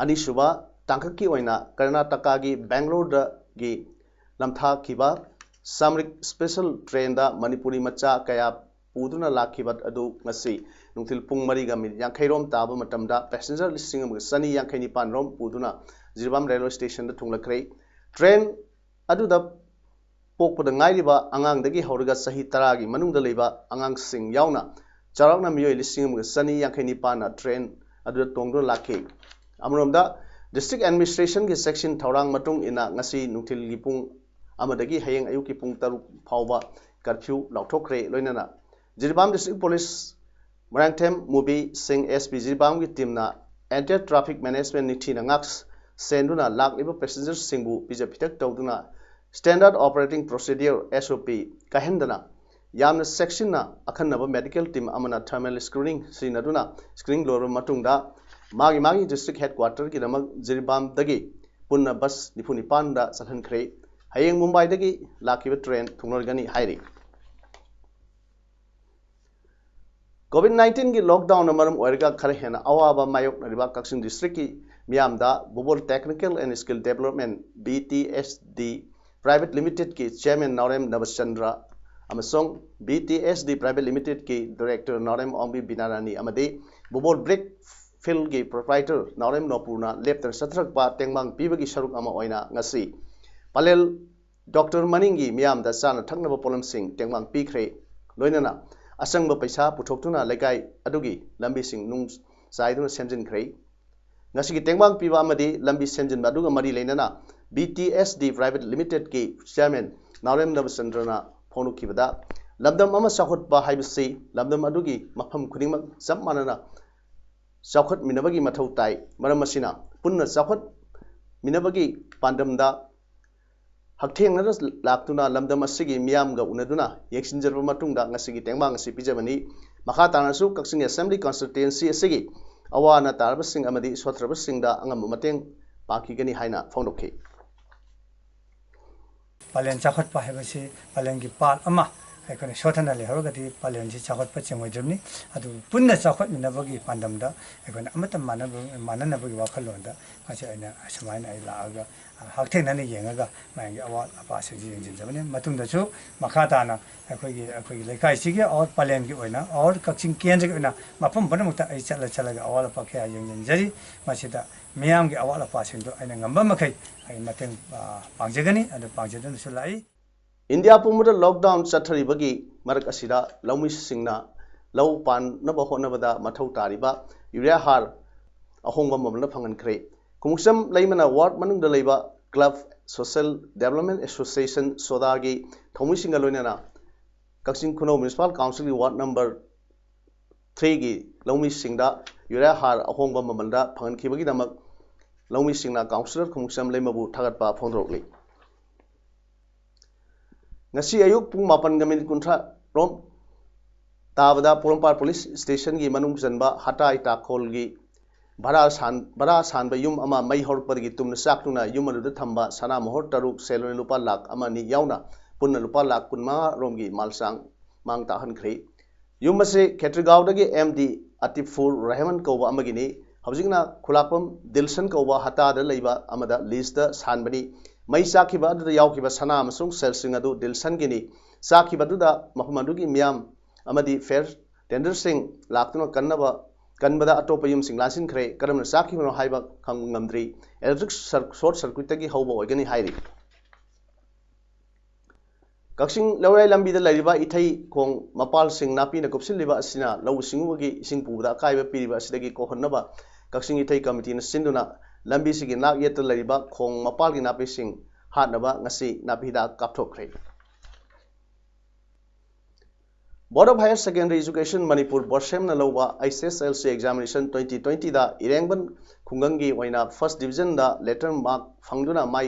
ꯑꯅꯤꯁꯨꯕ ꯇꯥꯡꯀꯛꯀꯤ ꯑꯣꯏꯅ ꯀꯔꯅꯥꯇꯀꯥꯒꯤ ꯕꯦꯡꯒ꯭ꯂꯣꯔꯗꯒꯤ ꯅꯝꯊꯥꯈꯤꯕ ꯁꯥꯃꯔꯤꯛ ꯁ꯭ꯄꯦꯁꯦꯜ ꯇ꯭ꯔꯦꯟꯗ ꯃꯅꯤꯄꯨꯔꯤ ꯃꯆꯥ ꯀꯌꯥ ꯄꯨꯗꯨꯅ ꯂꯥꯛꯈꯤꯕ ꯑꯗꯨ ꯉꯁꯤ ꯅꯨꯡꯊꯤꯜ ꯄꯨꯡ ꯃꯔꯤꯒ ꯃꯤꯅꯤꯠ ꯌꯥꯡꯈꯩ ꯔꯣꯝ ꯇꯥꯕ ꯃꯇꯝꯗ ꯄꯦꯁꯦꯟꯖꯔ ꯂꯤꯁꯤꯡ ꯑꯃꯒ ꯆꯅꯤ ꯌꯥꯡꯈꯩ ꯅꯤꯄꯥꯟ ꯔꯣꯝ ꯄꯨꯗꯨꯅ ꯖꯤꯔꯤꯕꯥꯝ ꯔꯦꯜꯋꯦ ꯁ꯭ꯇꯦꯁꯟꯗ ꯊꯨꯡꯂꯛꯈ꯭ꯔꯦ꯫ ꯇ꯭ꯔꯦꯟ ꯑꯗꯨꯗ ꯄꯣꯛꯄꯗ ꯉꯥꯏꯔꯤꯕ ꯑꯉꯥꯡꯗꯒꯤ ꯍꯧꯔꯒ ꯆꯍꯤ ꯇꯔꯥꯒꯤ ꯃꯅꯨꯡꯗ ꯂꯩꯕ ꯑꯉꯥꯡꯁꯤꯡ ꯌꯥꯎꯅ ꯆꯥꯎꯔꯥꯛꯅ ꯃꯤꯑꯣꯏ ꯂꯤꯁꯤꯡ ꯑꯃꯒ ꯆꯅꯤ ꯌꯥꯡꯈꯩ ꯅꯤꯄꯥꯟꯅ ꯇ꯭ꯔꯦꯟ ꯑꯗꯨꯗ ꯇꯣꯡꯗꯨꯅ ꯂꯥꯛꯈꯤ꯫ ꯑꯃꯔꯣꯝꯗ, ꯗꯤꯁꯇ꯭ꯔꯤꯛ ꯑꯦꯗꯃꯤꯅꯤꯁꯇ꯭ꯔꯦꯁꯟꯒꯤ ꯆꯦꯛꯁꯤꯟ ꯊꯧꯔꯥꯡ ꯃꯇꯨꯡ ꯏꯟꯅ ꯉꯁꯤ ꯅꯨꯡꯊꯤꯜꯒꯤ ꯄꯨꯡ ꯑꯃꯗꯒꯤ ꯍꯌꯦꯡ ꯑꯌꯨꯛꯀꯤ ꯄꯨꯡ ꯇꯔꯨꯛ ꯐꯥꯎꯕ ꯀꯔꯐ꯭ꯌꯨ ꯂꯥꯎꯊꯣꯛꯈ꯭ꯔꯦ꯫ ꯂꯣꯏꯅꯅ Jiribam district police Moirangthem Mubi Singh, S P ꯖꯤꯔꯤꯕꯥꯝꯒꯤ ꯇꯤꯝꯅ ꯑꯦꯟꯇꯤ ꯇ꯭ꯔꯥꯐꯤꯛ ꯃꯦꯅꯦꯖꯃꯦꯟ ꯅꯤꯡꯊꯤꯅ ꯉꯥꯛ ꯁꯦꯟꯗꯨꯅ ꯂꯥꯛꯂꯤꯕ ꯄꯦꯁꯦꯟꯖꯔꯁꯤꯡꯕꯨ ꯄꯤꯖ ꯄꯤꯊꯛ ꯇꯧꯗꯨꯅ ꯁ꯭ꯇꯦꯟꯗꯔꯗ ꯑꯣꯄꯔꯦꯇꯤꯡ ꯄ꯭ꯔꯣꯁꯤꯗ꯭ꯌꯨꯔ, ꯑꯦꯁ ꯑꯣ ꯄꯤ, ꯀꯥꯏꯍꯟꯗꯅ ꯌꯥꯝꯅ ꯆꯦꯛꯁꯤꯟꯅ ꯑꯈꯟꯅꯕ ꯃꯦꯗꯤꯀꯦꯜ ꯇꯤꯝ ꯑꯃꯅ ꯊꯔꯃꯦꯜ ꯁ꯭ꯀ꯭ꯔꯤꯅꯤꯡ ꯁꯤꯖꯤꯟꯅꯗꯨꯅ ꯁ꯭ꯀ꯭ꯔꯤꯅꯤꯡ ꯂꯣꯏꯔꯕ ꯃꯇꯨꯡꯗ ꯃꯥꯒꯤ ꯃꯥꯒꯤ ꯗꯤꯁꯇ꯭ꯔꯤꯛ ꯍꯦꯗꯀ꯭ꯋꯥꯇꯔꯒꯤꯗꯃꯛ ꯖꯤꯔꯤꯕꯥꯝꯗꯒꯤ ꯄꯨꯟꯅ ꯕꯁ ꯅꯤꯐꯨ ꯅꯤꯄꯥꯟꯗ ꯆꯠꯍꯟꯈ꯭ꯔꯦ꯫ ꯍꯌꯦꯡ ꯃꯨꯝꯕꯥꯏꯗꯒꯤ ꯂꯥꯛꯈꯤꯕ ꯇ꯭ꯔꯦꯟ ꯊꯨꯡꯂꯒꯅꯤ ꯍꯥꯏꯔꯤ꯫ ꯀꯣꯚꯤꯗ ꯅꯥꯏꯟꯇꯤꯟꯒꯤ ꯂꯣꯛꯗꯥꯎꯟꯅ ꯃꯔꯝ ꯑꯣꯏꯔꯒ ꯈꯔ ꯍꯦꯟꯅ ꯑꯋꯥꯕ ꯃꯥꯌꯣꯛꯅꯔꯤꯕ ꯀꯛꯆꯤꯡ ꯗꯤꯁꯇ꯭ꯔꯤꯛꯀꯤ ꯃꯤꯌꯥꯝꯗ Bobol technical and skill development, B T S D, private ꯂꯤꯃꯤꯇꯦꯗꯀꯤ ꯆꯤꯌꯔꯃꯦꯟ ꯅꯥꯎꯔꯦꯝ ꯅꯕꯆꯟꯗ꯭ꯔ ꯑꯃꯁꯨꯡ B T S D private ꯂꯤꯃꯤꯇꯦꯗꯀꯤ ꯗꯤꯔꯦꯛꯇꯔ ꯅꯥꯎꯔꯦꯝ ꯑꯣꯡꯕꯤ ꯕꯤꯅꯥꯔꯥꯅꯤ ꯑꯃꯗꯤ ꯕꯣꯕꯣꯜ ꯕ꯭ꯔꯤꯛ ꯐꯤꯜꯒꯤ ꯄ꯭ꯔꯣꯄ꯭ꯔꯥꯏꯇꯔ ꯅꯥꯎꯔꯦꯝ ꯅꯣꯄꯨꯔꯅ ꯂꯦꯞꯇꯅ ꯆꯠꯊꯔꯛꯄ ꯇꯦꯡꯕꯥꯡ ꯄꯤꯕꯒꯤ ꯁꯔꯨꯛ ꯑꯃ ꯑꯣꯏꯅ ꯉꯁꯤ ꯄꯂꯦꯜ ꯗꯣꯛꯇꯔ ꯃꯅꯤꯡꯒꯤ ꯃꯤꯌꯥꯝꯗ ꯆꯥꯅ ꯊꯛꯅꯕ ꯄꯣꯠꯂꯝꯁꯤꯡ ꯇꯦꯡꯕꯥꯡ ꯄꯤꯈ꯭ꯔꯦ꯫ ꯂꯣꯏꯅꯅ ꯑꯆꯪꯕ ꯄꯩꯁꯥ ꯄꯨꯊꯣꯛꯇꯨꯅ ꯂꯩꯀꯥꯏ ꯑꯗꯨꯒꯤ ꯂꯝꯕꯤꯁꯤꯡ ꯅꯨꯡ ꯆꯥꯏꯗꯨꯅ ꯁꯦꯝꯖꯤꯟꯈ꯭ꯔꯦ꯫ ꯉꯁꯤꯒꯤ ꯇꯦꯡꯕꯥꯡ ꯄꯤꯕ ꯑꯃꯗꯤ ꯂꯝꯕꯤ ꯁꯦꯝꯖꯤꯟꯕ ꯑꯗꯨꯒ ꯃꯔꯤ ꯂꯩꯅꯅ B T S D private ꯂꯤꯃꯤꯇꯦꯗꯀꯤ ꯆꯤꯌꯔꯃꯦꯟ ꯅꯥꯎꯔꯦꯝ ꯅꯕꯆꯟꯗ꯭ꯔꯅ ꯐꯣꯡꯗꯣꯛꯈꯤꯕꯗ, ꯂꯝꯗꯝ ꯑꯃ ꯆꯥꯎꯈꯠꯄ ꯍꯥꯏꯕꯁꯤ ꯂꯝꯗꯝ ꯑꯗꯨꯒꯤ ꯃꯐꯝ ꯈꯨꯗꯤꯡꯃꯛ ꯆꯞ ꯃꯥꯟꯅꯅ ꯆꯥꯎꯈꯠꯃꯤꯟꯅꯕꯒꯤ ꯃꯊꯧ ꯇꯥꯏ꯫ ꯃꯔꯝ ꯑꯁꯤꯅ ꯄꯨꯟꯅ ꯆꯥꯎꯈꯠꯃꯤꯟꯅꯕꯒꯤ ꯄꯥꯟꯗꯝꯗ ꯍꯛꯊꯦꯡꯅꯅ ꯂꯥꯛꯇꯨꯅ ꯂꯝꯗꯝ ꯑꯁꯤꯒꯤ ꯃꯤꯌꯥꯝꯒ ꯎꯅꯗꯨꯅ ꯌꯦꯡꯁꯤꯟꯖꯔꯕ ꯃꯇꯨꯡꯗ ꯉꯁꯤꯒꯤ ꯇꯦꯡꯕꯥꯡ ꯑꯁꯤ ꯄꯤꯖꯕꯅꯤ꯫ ꯃꯈꯥ ꯇꯥꯅꯁꯨ ꯀꯛꯆꯤꯡ ꯑꯦꯁꯦꯝꯕ꯭ꯂꯤ ꯀꯟꯁꯇꯤꯇ꯭ꯋꯦꯟꯁꯤ ꯑꯁꯤꯒꯤ ꯑꯋꯥ ꯑꯅꯥ ꯇꯥꯔꯕꯁꯤꯡ ꯑꯃꯗꯤ ꯁꯣꯠꯊꯔꯕꯁꯤꯡꯗ ꯑꯉꯝꯕ ꯃꯇꯦꯡ ꯄꯥꯡꯈꯤꯒꯅꯤ ꯍꯥꯏꯅ ꯐꯣꯡꯗꯣꯛꯈꯤ꯫ ꯄꯂꯦꯟ ꯆꯥꯎꯈꯠꯄ ꯍꯥꯏꯕꯁꯤ ꯄꯂꯦꯟꯒꯤ ꯄꯥꯔꯠ ꯑꯃ ꯑꯩꯈꯣꯏꯅ ꯁꯣꯠꯊꯅ ꯂꯩꯍꯧꯔꯒꯗꯤ ꯄꯂꯦꯟꯁꯤ ꯆꯥꯎꯈꯠꯄ ꯆꯤꯡꯉꯣꯏꯗ꯭ꯔꯤꯕꯅꯤ꯫ ꯑꯗꯨ ꯄꯨꯟꯅ ꯆꯥꯎꯈꯠꯃꯤꯟꯅꯕꯒꯤ ꯄꯥꯟꯗꯝꯗ ꯑꯩꯈꯣꯏꯅ ꯑꯃꯠꯇ ꯃꯥꯟꯅꯕ ꯃꯥꯟꯅꯅꯕꯒꯤ ꯋꯥꯈꯜꯂꯣꯟꯗ ꯉꯁꯤ ꯑꯩꯅ ꯑꯁꯨꯃꯥꯏꯅ ꯑꯩ ꯂꯥꯛꯑꯒ ꯍꯛꯊꯦꯡꯅꯅ ꯌꯦꯡꯉꯒ ꯃꯌꯥꯝꯒꯤ ꯑꯋꯥꯠ ꯑꯄꯥꯁꯤꯡꯁꯤ ꯌꯦꯡꯁꯤꯟꯖꯕꯅꯤ꯫ ꯃꯇꯨꯡꯗꯁꯨ ꯃꯈꯥ ꯇꯥꯅ ꯑꯩꯈꯣꯏꯒꯤ ꯑꯩꯈꯣꯏꯒꯤ ꯂꯩꯀꯥꯏꯁꯤꯒꯤ ꯑꯋꯥꯠ ꯄꯂꯦꯟꯒꯤ ꯑꯣꯏꯅ ꯑꯋꯥꯠ ꯀꯛꯆꯤꯡ ꯀꯦꯟꯗ꯭ꯔꯒꯤ ꯑꯣꯏꯅ ꯃꯐꯝ ꯄꯨꯝꯅꯃꯛꯇ ꯑꯩ ꯆꯠꯂ ꯆꯠꯂꯒ ꯑꯋꯥꯠ ꯑꯄꯥ ꯀꯌꯥ ꯌꯦꯡꯁꯤꯟꯖꯔꯤ꯫ ꯃꯁꯤꯗ ꯃꯤꯌꯥꯝꯒꯤ ꯑꯋꯥꯠ ꯑꯄꯥꯁꯤꯡꯗꯨ ꯑꯩꯅ ꯉꯝꯕ ꯃꯈꯩ ꯑꯩ ꯃꯇꯦꯡ ꯄꯥꯡꯖꯒꯅꯤ꯫ ꯑꯗꯨ ꯄꯥꯡꯖꯗꯨꯅꯁꯨ ꯂꯥꯛꯏ꯫ ꯏꯟꯗꯤꯌꯥ ꯄꯨꯝꯕꯗ ꯂꯣꯛꯗꯥꯎꯟ ꯆꯠꯊꯔꯤꯕꯒꯤ ꯃꯔꯛ ꯑꯁꯤꯗ ꯂꯧꯃꯤꯁꯤꯡꯅ ꯂꯧ ꯄꯥꯟꯅꯕ ꯍꯣꯠꯅꯕꯗ ꯃꯊꯧ ꯇꯥꯔꯤꯕ ꯌꯨꯔꯤꯌꯥ ꯍꯥꯔ ꯑꯍꯣꯡꯕ ꯃꯃꯜꯗ ꯐꯪꯍꯟꯈ꯭ꯔꯦ꯫ ꯈꯣꯡꯎꯞꯆꯝ ꯂꯩꯃꯅ ꯋꯥꯔꯗ ꯃꯅꯨꯡꯗ ꯂꯩꯕ ꯀ꯭ꯂꯕ ꯁꯣꯁꯦꯜ ꯗꯦꯕꯂꯞꯃꯦꯟ ꯑꯦꯁꯣꯁꯤꯌꯦꯁꯟ ꯁꯣꯗꯥꯒꯤ ꯊꯧꯃꯤꯁꯤꯡꯒ ꯂꯣꯏꯅꯅ ꯀꯛꯆꯤꯡ ꯈꯨꯅꯧ ꯃ꯭ꯌꯨꯅꯤꯁꯤꯄꯥꯜ ꯀꯥꯎꯟꯁꯤꯜꯒꯤ ꯋꯥꯔꯗ ꯅꯝꯕꯔ ꯊ꯭ꯔꯤꯒꯤ ꯂꯧꯃꯤꯁꯤꯡꯗ ꯌꯨꯔꯤꯌꯥ ꯍꯥꯔ ꯑꯍꯣꯡꯕ ꯃꯃꯜꯗ ꯐꯪꯍꯟꯈꯤꯕꯒꯤꯗꯃꯛ ꯂꯧꯃꯤꯁꯤꯡꯅ ꯀꯥꯎꯟꯁꯤꯂꯔ ꯈꯣꯡꯎꯞꯆꯝ ꯂꯩꯃꯕꯨ ꯊꯥꯒꯠꯄ ꯐꯣꯡꯗꯣꯔꯛꯂꯤ꯫ ꯉꯁꯤ ꯑꯌꯨꯛ ꯄꯨꯡ ꯃꯥꯄꯟꯒ ꯃꯤꯅꯤꯠ ꯀꯨꯟꯊ꯭ꯔꯥ ꯔꯣꯝ ꯇꯥꯕꯗ ꯄꯣꯔꯣꯝꯄꯥꯠ ꯄꯨꯂꯤꯁ ꯁ꯭ꯇꯦꯁꯟꯒꯤ ꯃꯅꯨꯡ ꯆꯟꯕ ꯍꯇꯥ ꯏꯇꯥꯈꯣꯜꯒꯤ ꯚꯔꯥ ꯁꯥꯟ-, ꯚꯔꯥ ꯁꯥꯟꯕ ꯌꯨꯝ ꯑꯃ ꯃꯩ ꯍꯧꯔꯛꯄꯗꯒꯤ ꯇꯨꯝꯅ ꯆꯥꯛꯇꯨꯅ ꯌꯨꯝ ꯑꯗꯨꯗ ꯊꯝꯕ ꯁꯅꯥ ꯃꯣꯍꯣꯔ ꯇꯔꯨꯛ, ꯁꯦꯜ ꯑꯣꯏꯅ ꯂꯨꯄꯥ ꯂꯥꯈ ꯑꯃ ꯑꯅꯤ ꯌꯥꯎꯅ ꯄꯨꯟꯅ ꯂꯨꯄꯥ ꯂꯥꯈ ꯀꯨꯟꯃꯉꯥ ꯔꯣꯝꯒꯤ ꯃꯥꯜ ꯆꯥꯡ ꯃꯥꯡ ꯇꯥꯛꯍꯟꯈ꯭ꯔꯦ꯫ ꯌꯨꯝ ꯑꯁꯤ ꯈꯦꯇ꯭ꯔꯤꯒꯥꯎꯗꯒꯤ ꯑꯦꯝ ꯗꯤ ꯑꯇꯤꯐꯨꯔ ꯔꯦꯍꯃꯟ ꯀꯧꯕ ꯑꯃꯒꯤꯅꯤ꯫ ꯍꯧꯖꯤꯛꯅ ꯈꯨꯂꯥꯛꯄꯝ ꯗꯤꯜꯁꯟ ꯀꯧꯕ ꯍꯇꯥꯗ ꯂꯩꯕ ꯑꯃꯗ ꯂꯤꯖꯇ ꯁꯥꯟꯕꯅꯤ꯫ ꯃꯩ ꯆꯥꯛꯈꯤꯕ ꯑꯗꯨꯗ ꯌꯥꯎꯈꯤꯕ ꯁꯅꯥ ꯑꯃꯁꯨꯡ ꯁꯦꯜꯁꯤꯡ ꯑꯗꯨ ꯗꯤꯜꯁꯟꯒꯤꯅꯤ꯫ ꯆꯥꯛꯈꯤꯕ ꯑꯗꯨꯗ ꯃꯐꯝ ꯑꯗꯨꯒꯤ ꯃꯤꯌꯥꯝ ꯑꯃꯗꯤ ꯐꯥꯌꯔ ꯇꯦꯟꯗꯔꯁꯤꯡ ꯂꯥꯛꯇꯨꯅ ꯀꯟꯅꯕ, ꯀꯟꯕꯗ ꯑꯇꯣꯞꯄ ꯌꯨꯝꯁꯤꯡ ꯂꯥꯟꯁꯤꯟꯈ꯭ꯔꯦ꯫ ꯀꯔꯝꯅ ꯆꯥꯛꯈꯤꯕꯅꯣ ꯍꯥꯏꯕ ꯈꯪꯕ ꯉꯝꯗ꯭ꯔꯤ꯫ ꯏꯂꯦꯛꯇ꯭ꯔꯤꯛ ꯁꯔ-, ꯁꯣꯔꯠ ꯁꯔꯀ꯭ꯌꯨꯠꯇꯒꯤ ꯍꯧꯕ ꯑꯣꯏꯒꯅꯤ ꯍꯥꯏꯔꯤ꯫ ꯀꯛꯆꯤꯡ ꯂꯧꯔꯥꯏ ꯂꯝꯕꯤꯗ ꯂꯩꯔꯤꯕ ꯏꯊꯩ ꯈꯣꯡ ꯃꯄꯥꯜꯁꯤꯡ ꯅꯥꯄꯤꯅ ꯀꯨꯞꯁꯤꯜꯂꯤꯕ ꯑꯁꯤꯅ ꯂꯧꯎ ꯁꯤꯡꯎꯕꯒꯤ ꯏꯁꯤꯡ ꯄꯨꯕꯗ ꯑꯀꯥꯏꯕ ꯄꯤꯔꯤꯕ ꯑꯁꯤꯗꯒꯤ ꯀꯣꯛꯍꯟꯅꯕ ꯀꯛꯆꯤꯡ ꯏꯊꯩ ꯀꯃꯤꯇꯤꯅ ꯁꯤꯟꯗꯨꯅ ꯂꯝꯕꯤꯁꯤꯒꯤ ꯅꯥꯛ ꯌꯦꯠꯇ ꯂꯩꯔꯤꯕ ꯈꯣꯡ ꯃꯄꯥꯜꯒꯤ ꯅꯥꯄꯤꯁꯤꯡ ꯍꯥꯠꯅꯕ ꯉꯁꯤ ꯅꯥꯄꯤ ꯍꯤꯗꯥꯛ ꯀꯥꯞꯊꯣꯛꯈ꯭ꯔꯦ꯫ Board of Higher Secondary Education Manipur, ꯕꯣꯔꯁꯦꯝꯅ ꯂꯧꯕ H S L C examination twenty twenty ꯗ ꯏꯔꯦꯡꯕꯟ ꯈꯨꯡꯒꯪꯒꯤ ꯑꯣꯏꯅ first division ꯗ letter mark ꯐꯪꯗꯨꯅ ꯃꯥꯏ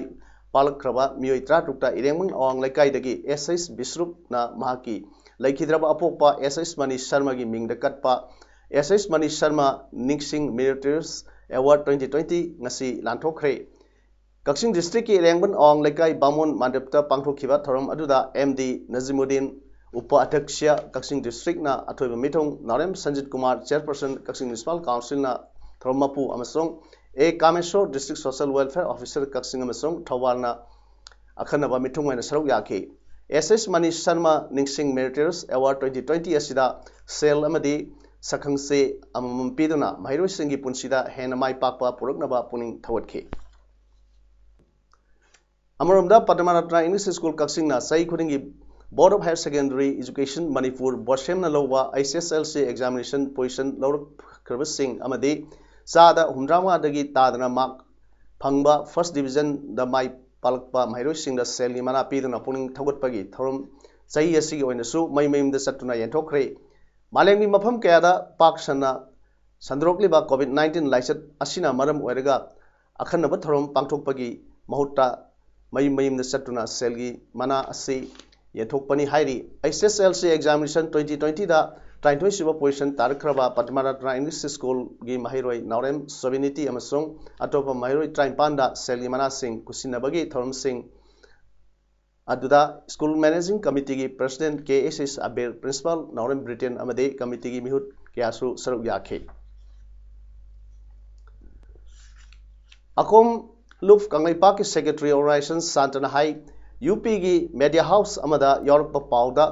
ꯄꯥꯛꯂꯛꯈ꯭ꯔꯕ ꯃꯤꯑꯣꯏ ꯇꯔꯥꯇꯔꯨꯛꯇ ꯏꯔꯦꯡꯕꯟ ꯑꯋꯥꯡ ꯂꯩꯀꯥꯏꯗꯒꯤ S H ꯕꯤꯁ꯭ꯔꯨꯞꯅ ꯃꯍꯥꯛꯀꯤ ꯂꯩꯈꯤꯗ꯭ꯔꯕ ꯑꯄꯣꯛꯄ S H ꯃꯅꯤ ꯁꯔꯃꯒꯤ ꯃꯤꯡꯗ ꯀꯠꯄ S H ꯃꯅꯤ ꯁꯔꯃ ꯅꯤꯡꯁꯤꯡ Meritorious Award twenty twenty ꯉꯁꯤ ꯂꯥꯟꯊꯣꯛꯈ꯭ꯔꯦ꯫ ꯀꯛꯆꯤꯡ district ꯀꯤ ꯏꯔꯦꯡꯕꯟ ꯑꯋꯥꯡ ꯂꯩꯀꯥꯏ ꯕꯥꯃꯣꯟ ꯃꯟꯗꯞꯇ ꯄꯥꯡꯊꯣꯛꯈꯤꯕ ꯊꯧꯔꯝ ꯑꯗꯨꯗ M D ꯅꯖꯤꯃꯨꯗꯤꯟ, ꯎꯄ ꯑꯙ꯭ꯌꯛꯁ ꯀꯛꯆꯤꯡ ꯗꯤꯁꯇ꯭ꯔꯤꯛꯅ ꯑꯊꯣꯏꯕ ꯃꯤꯊꯨꯡ ꯅꯥꯎꯔꯦꯝ ꯁꯟꯖꯤꯠ ꯀꯨꯃꯥꯔ, ꯆꯤꯌꯔꯄꯔꯁꯟ ꯀꯛꯆꯤꯡ ꯃ꯭ꯌꯨꯅꯤꯁꯤꯄꯥꯜ ꯀꯥꯎꯟꯁꯤꯜꯅ ꯊꯧꯔꯝ ꯃꯄꯨ, ꯑꯃꯁꯨꯡ ꯑꯦ ꯀꯥꯃꯦꯁꯣꯔ, ꯗꯤꯁꯇ꯭ꯔꯤꯛ ꯁꯣꯁꯤꯌꯦꯜ ꯋꯦꯜꯐꯤꯌꯔ ꯑꯣꯐꯤꯁꯔ ꯀꯛꯆꯤꯡ ꯑꯃꯁꯨꯡ ꯊꯧꯕꯥꯜꯅ ꯑꯈꯟꯅꯕ ꯃꯤꯊꯨꯡ ꯑꯣꯏꯅ ꯁꯔꯨꯛ ꯌꯥꯈꯤ꯫ ꯑꯦꯁ ꯑꯦꯁ ꯃꯅꯤꯁ ꯁꯔꯃ ꯅꯤꯡꯁꯤꯡ ꯃꯦꯔꯤꯇꯣꯔꯤꯌꯁ ꯑꯦꯋꯥꯔꯗ twenty twenty ꯑꯁꯤꯗ ꯁꯦꯜ ꯑꯃꯗꯤ ꯁꯛꯈꯪꯆꯦ ꯑꯃꯃꯝ ꯄꯤꯗꯨꯅ ꯃꯍꯩꯔꯣꯏꯁꯤꯡꯒꯤ ꯄꯨꯟꯁꯤꯗ ꯍꯦꯟꯅ ꯃꯥꯏ ꯄꯥꯛꯄ ꯄꯨꯔꯛꯅꯕ ꯄꯨꯛꯅꯤꯡ ꯊꯧꯒꯠꯈꯤ꯫ ꯑꯃꯔꯣꯝꯗ, ꯄꯗꯃꯔꯠꯅ ꯏꯪꯂꯤꯁ ꯁ꯭ꯀꯨꯜ ꯀꯛꯆꯤꯡꯅ ꯆꯍꯤ ꯈꯨꯗꯤꯡꯒꯤ Board of Higher Secondary Education Manipur, BOHSEM ꯅ ꯂꯧꯕ H S L C examination position ꯂꯧꯔꯛꯈ꯭ꯔꯕꯁꯤꯡ ꯑꯃꯗꯤ ꯆꯥꯗ ꯍꯨꯝꯗ꯭ꯔꯥ ꯃꯉꯥꯗꯒꯤ ꯇꯥꯗꯅ mark ꯐꯪꯕ first division ꯗ ꯃꯥꯏ ꯄꯥꯛꯂꯛꯄ ꯃꯍꯩꯔꯣꯏꯁꯤꯡꯗ ꯁꯦꯜꯒꯤ ꯃꯅꯥ ꯄꯤꯗꯨꯅ ꯄꯨꯛꯅꯤꯡ ꯊꯧꯒꯠꯄꯒꯤ ꯊꯧꯔꯝ ꯆꯍꯤ ꯑꯁꯤꯒꯤ ꯑꯣꯏꯅꯁꯨ ꯃꯌꯨꯝ ꯃꯌꯨꯝꯗ ꯆꯠꯇꯨꯅ ꯌꯦꯟꯊꯣꯛꯈ꯭ꯔꯦ꯫ ꯃꯥꯂꯦꯝꯒꯤ ꯃꯐꯝ ꯀꯌꯥꯗ ꯄꯥꯛ ꯁꯟꯅ ꯁꯟꯗꯣꯔꯛꯂꯤꯕ COVID nineteen ꯂꯥꯏꯆꯠ ꯑꯁꯤꯅ ꯃꯔꯝ ꯑꯣꯏꯔꯒ ꯑꯈꯟꯅꯕ ꯊꯧꯔꯝ ꯄꯥꯡꯊꯣꯛꯄꯒꯤ ꯃꯍꯨꯠꯇ ꯃꯌꯨꯝ ꯃꯌꯨꯝꯗ ꯆꯠꯇꯨꯅ ꯁꯦꯜꯒꯤ ꯃꯅꯥ ꯑꯁꯤ ꯌꯦꯟꯊꯣꯛꯄꯅꯤ ꯍꯥꯏꯔꯤ꯫ H S L C examination twenty twenty ꯗ ꯇꯔꯥꯅꯤꯊꯣꯏ ꯁꯨꯕ position ꯇꯥꯔꯛꯈ꯭ꯔꯕ ꯄꯗꯃꯔꯠꯅ ꯏꯪꯂꯤꯁ ꯁ꯭ꯀꯨꯜꯒꯤ ꯃꯍꯩꯔꯣꯏ ꯅꯥꯎꯔꯦꯝ ꯁꯣꯕꯤꯅꯤꯇꯤ ꯑꯃꯁꯨꯡ ꯑꯇꯣꯞꯄ ꯃꯍꯩꯔꯣꯏ ꯇꯔꯥꯅꯤꯄꯥꯟꯗ ꯁꯦꯜꯒꯤ ꯃꯅꯥꯁꯤꯡ ꯈꯨꯠꯁꯤꯟꯅꯕꯒꯤ ꯊꯧꯔꯝꯁꯤꯡ ꯑꯗꯨꯗ ꯁ꯭ꯀꯨꯜ ꯃꯦꯅꯦꯖꯤꯡ ꯀꯃꯤꯇꯤꯒꯤ ꯄ꯭ꯔꯁꯤꯗꯦꯟꯠ ꯀꯦ ꯑꯦꯁ ꯑꯦꯁ ꯑꯕꯤꯔ, ꯄ꯭ꯔꯤꯟꯁꯤꯄꯥꯜ ꯅꯥꯎꯔꯦꯝ ꯕ꯭ꯔꯤꯇꯦꯟ ꯑꯃꯗꯤ ꯀꯃꯤꯇꯤꯒꯤ ꯃꯤꯍꯨꯠ ꯀꯌꯥꯁꯨ ꯁꯔꯨꯛ ꯌꯥꯈꯤ꯫ ꯑꯀꯣꯝ ꯂꯨꯞ ꯀꯪꯂꯩꯄꯥꯛꯀꯤ ꯁꯦꯀ꯭ꯔꯦꯇꯔꯤ ꯑꯣꯔꯒꯅꯥꯏꯖꯦꯁꯟ ꯁꯥꯟꯇꯅ ꯍꯥꯏ, ꯌꯨ ꯄꯤꯒꯤ ꯃꯦꯗꯤꯌꯥ ꯍꯥꯎꯁ ꯑꯃꯗ ꯌꯥꯎꯔꯛꯄ ꯄꯥꯎꯗ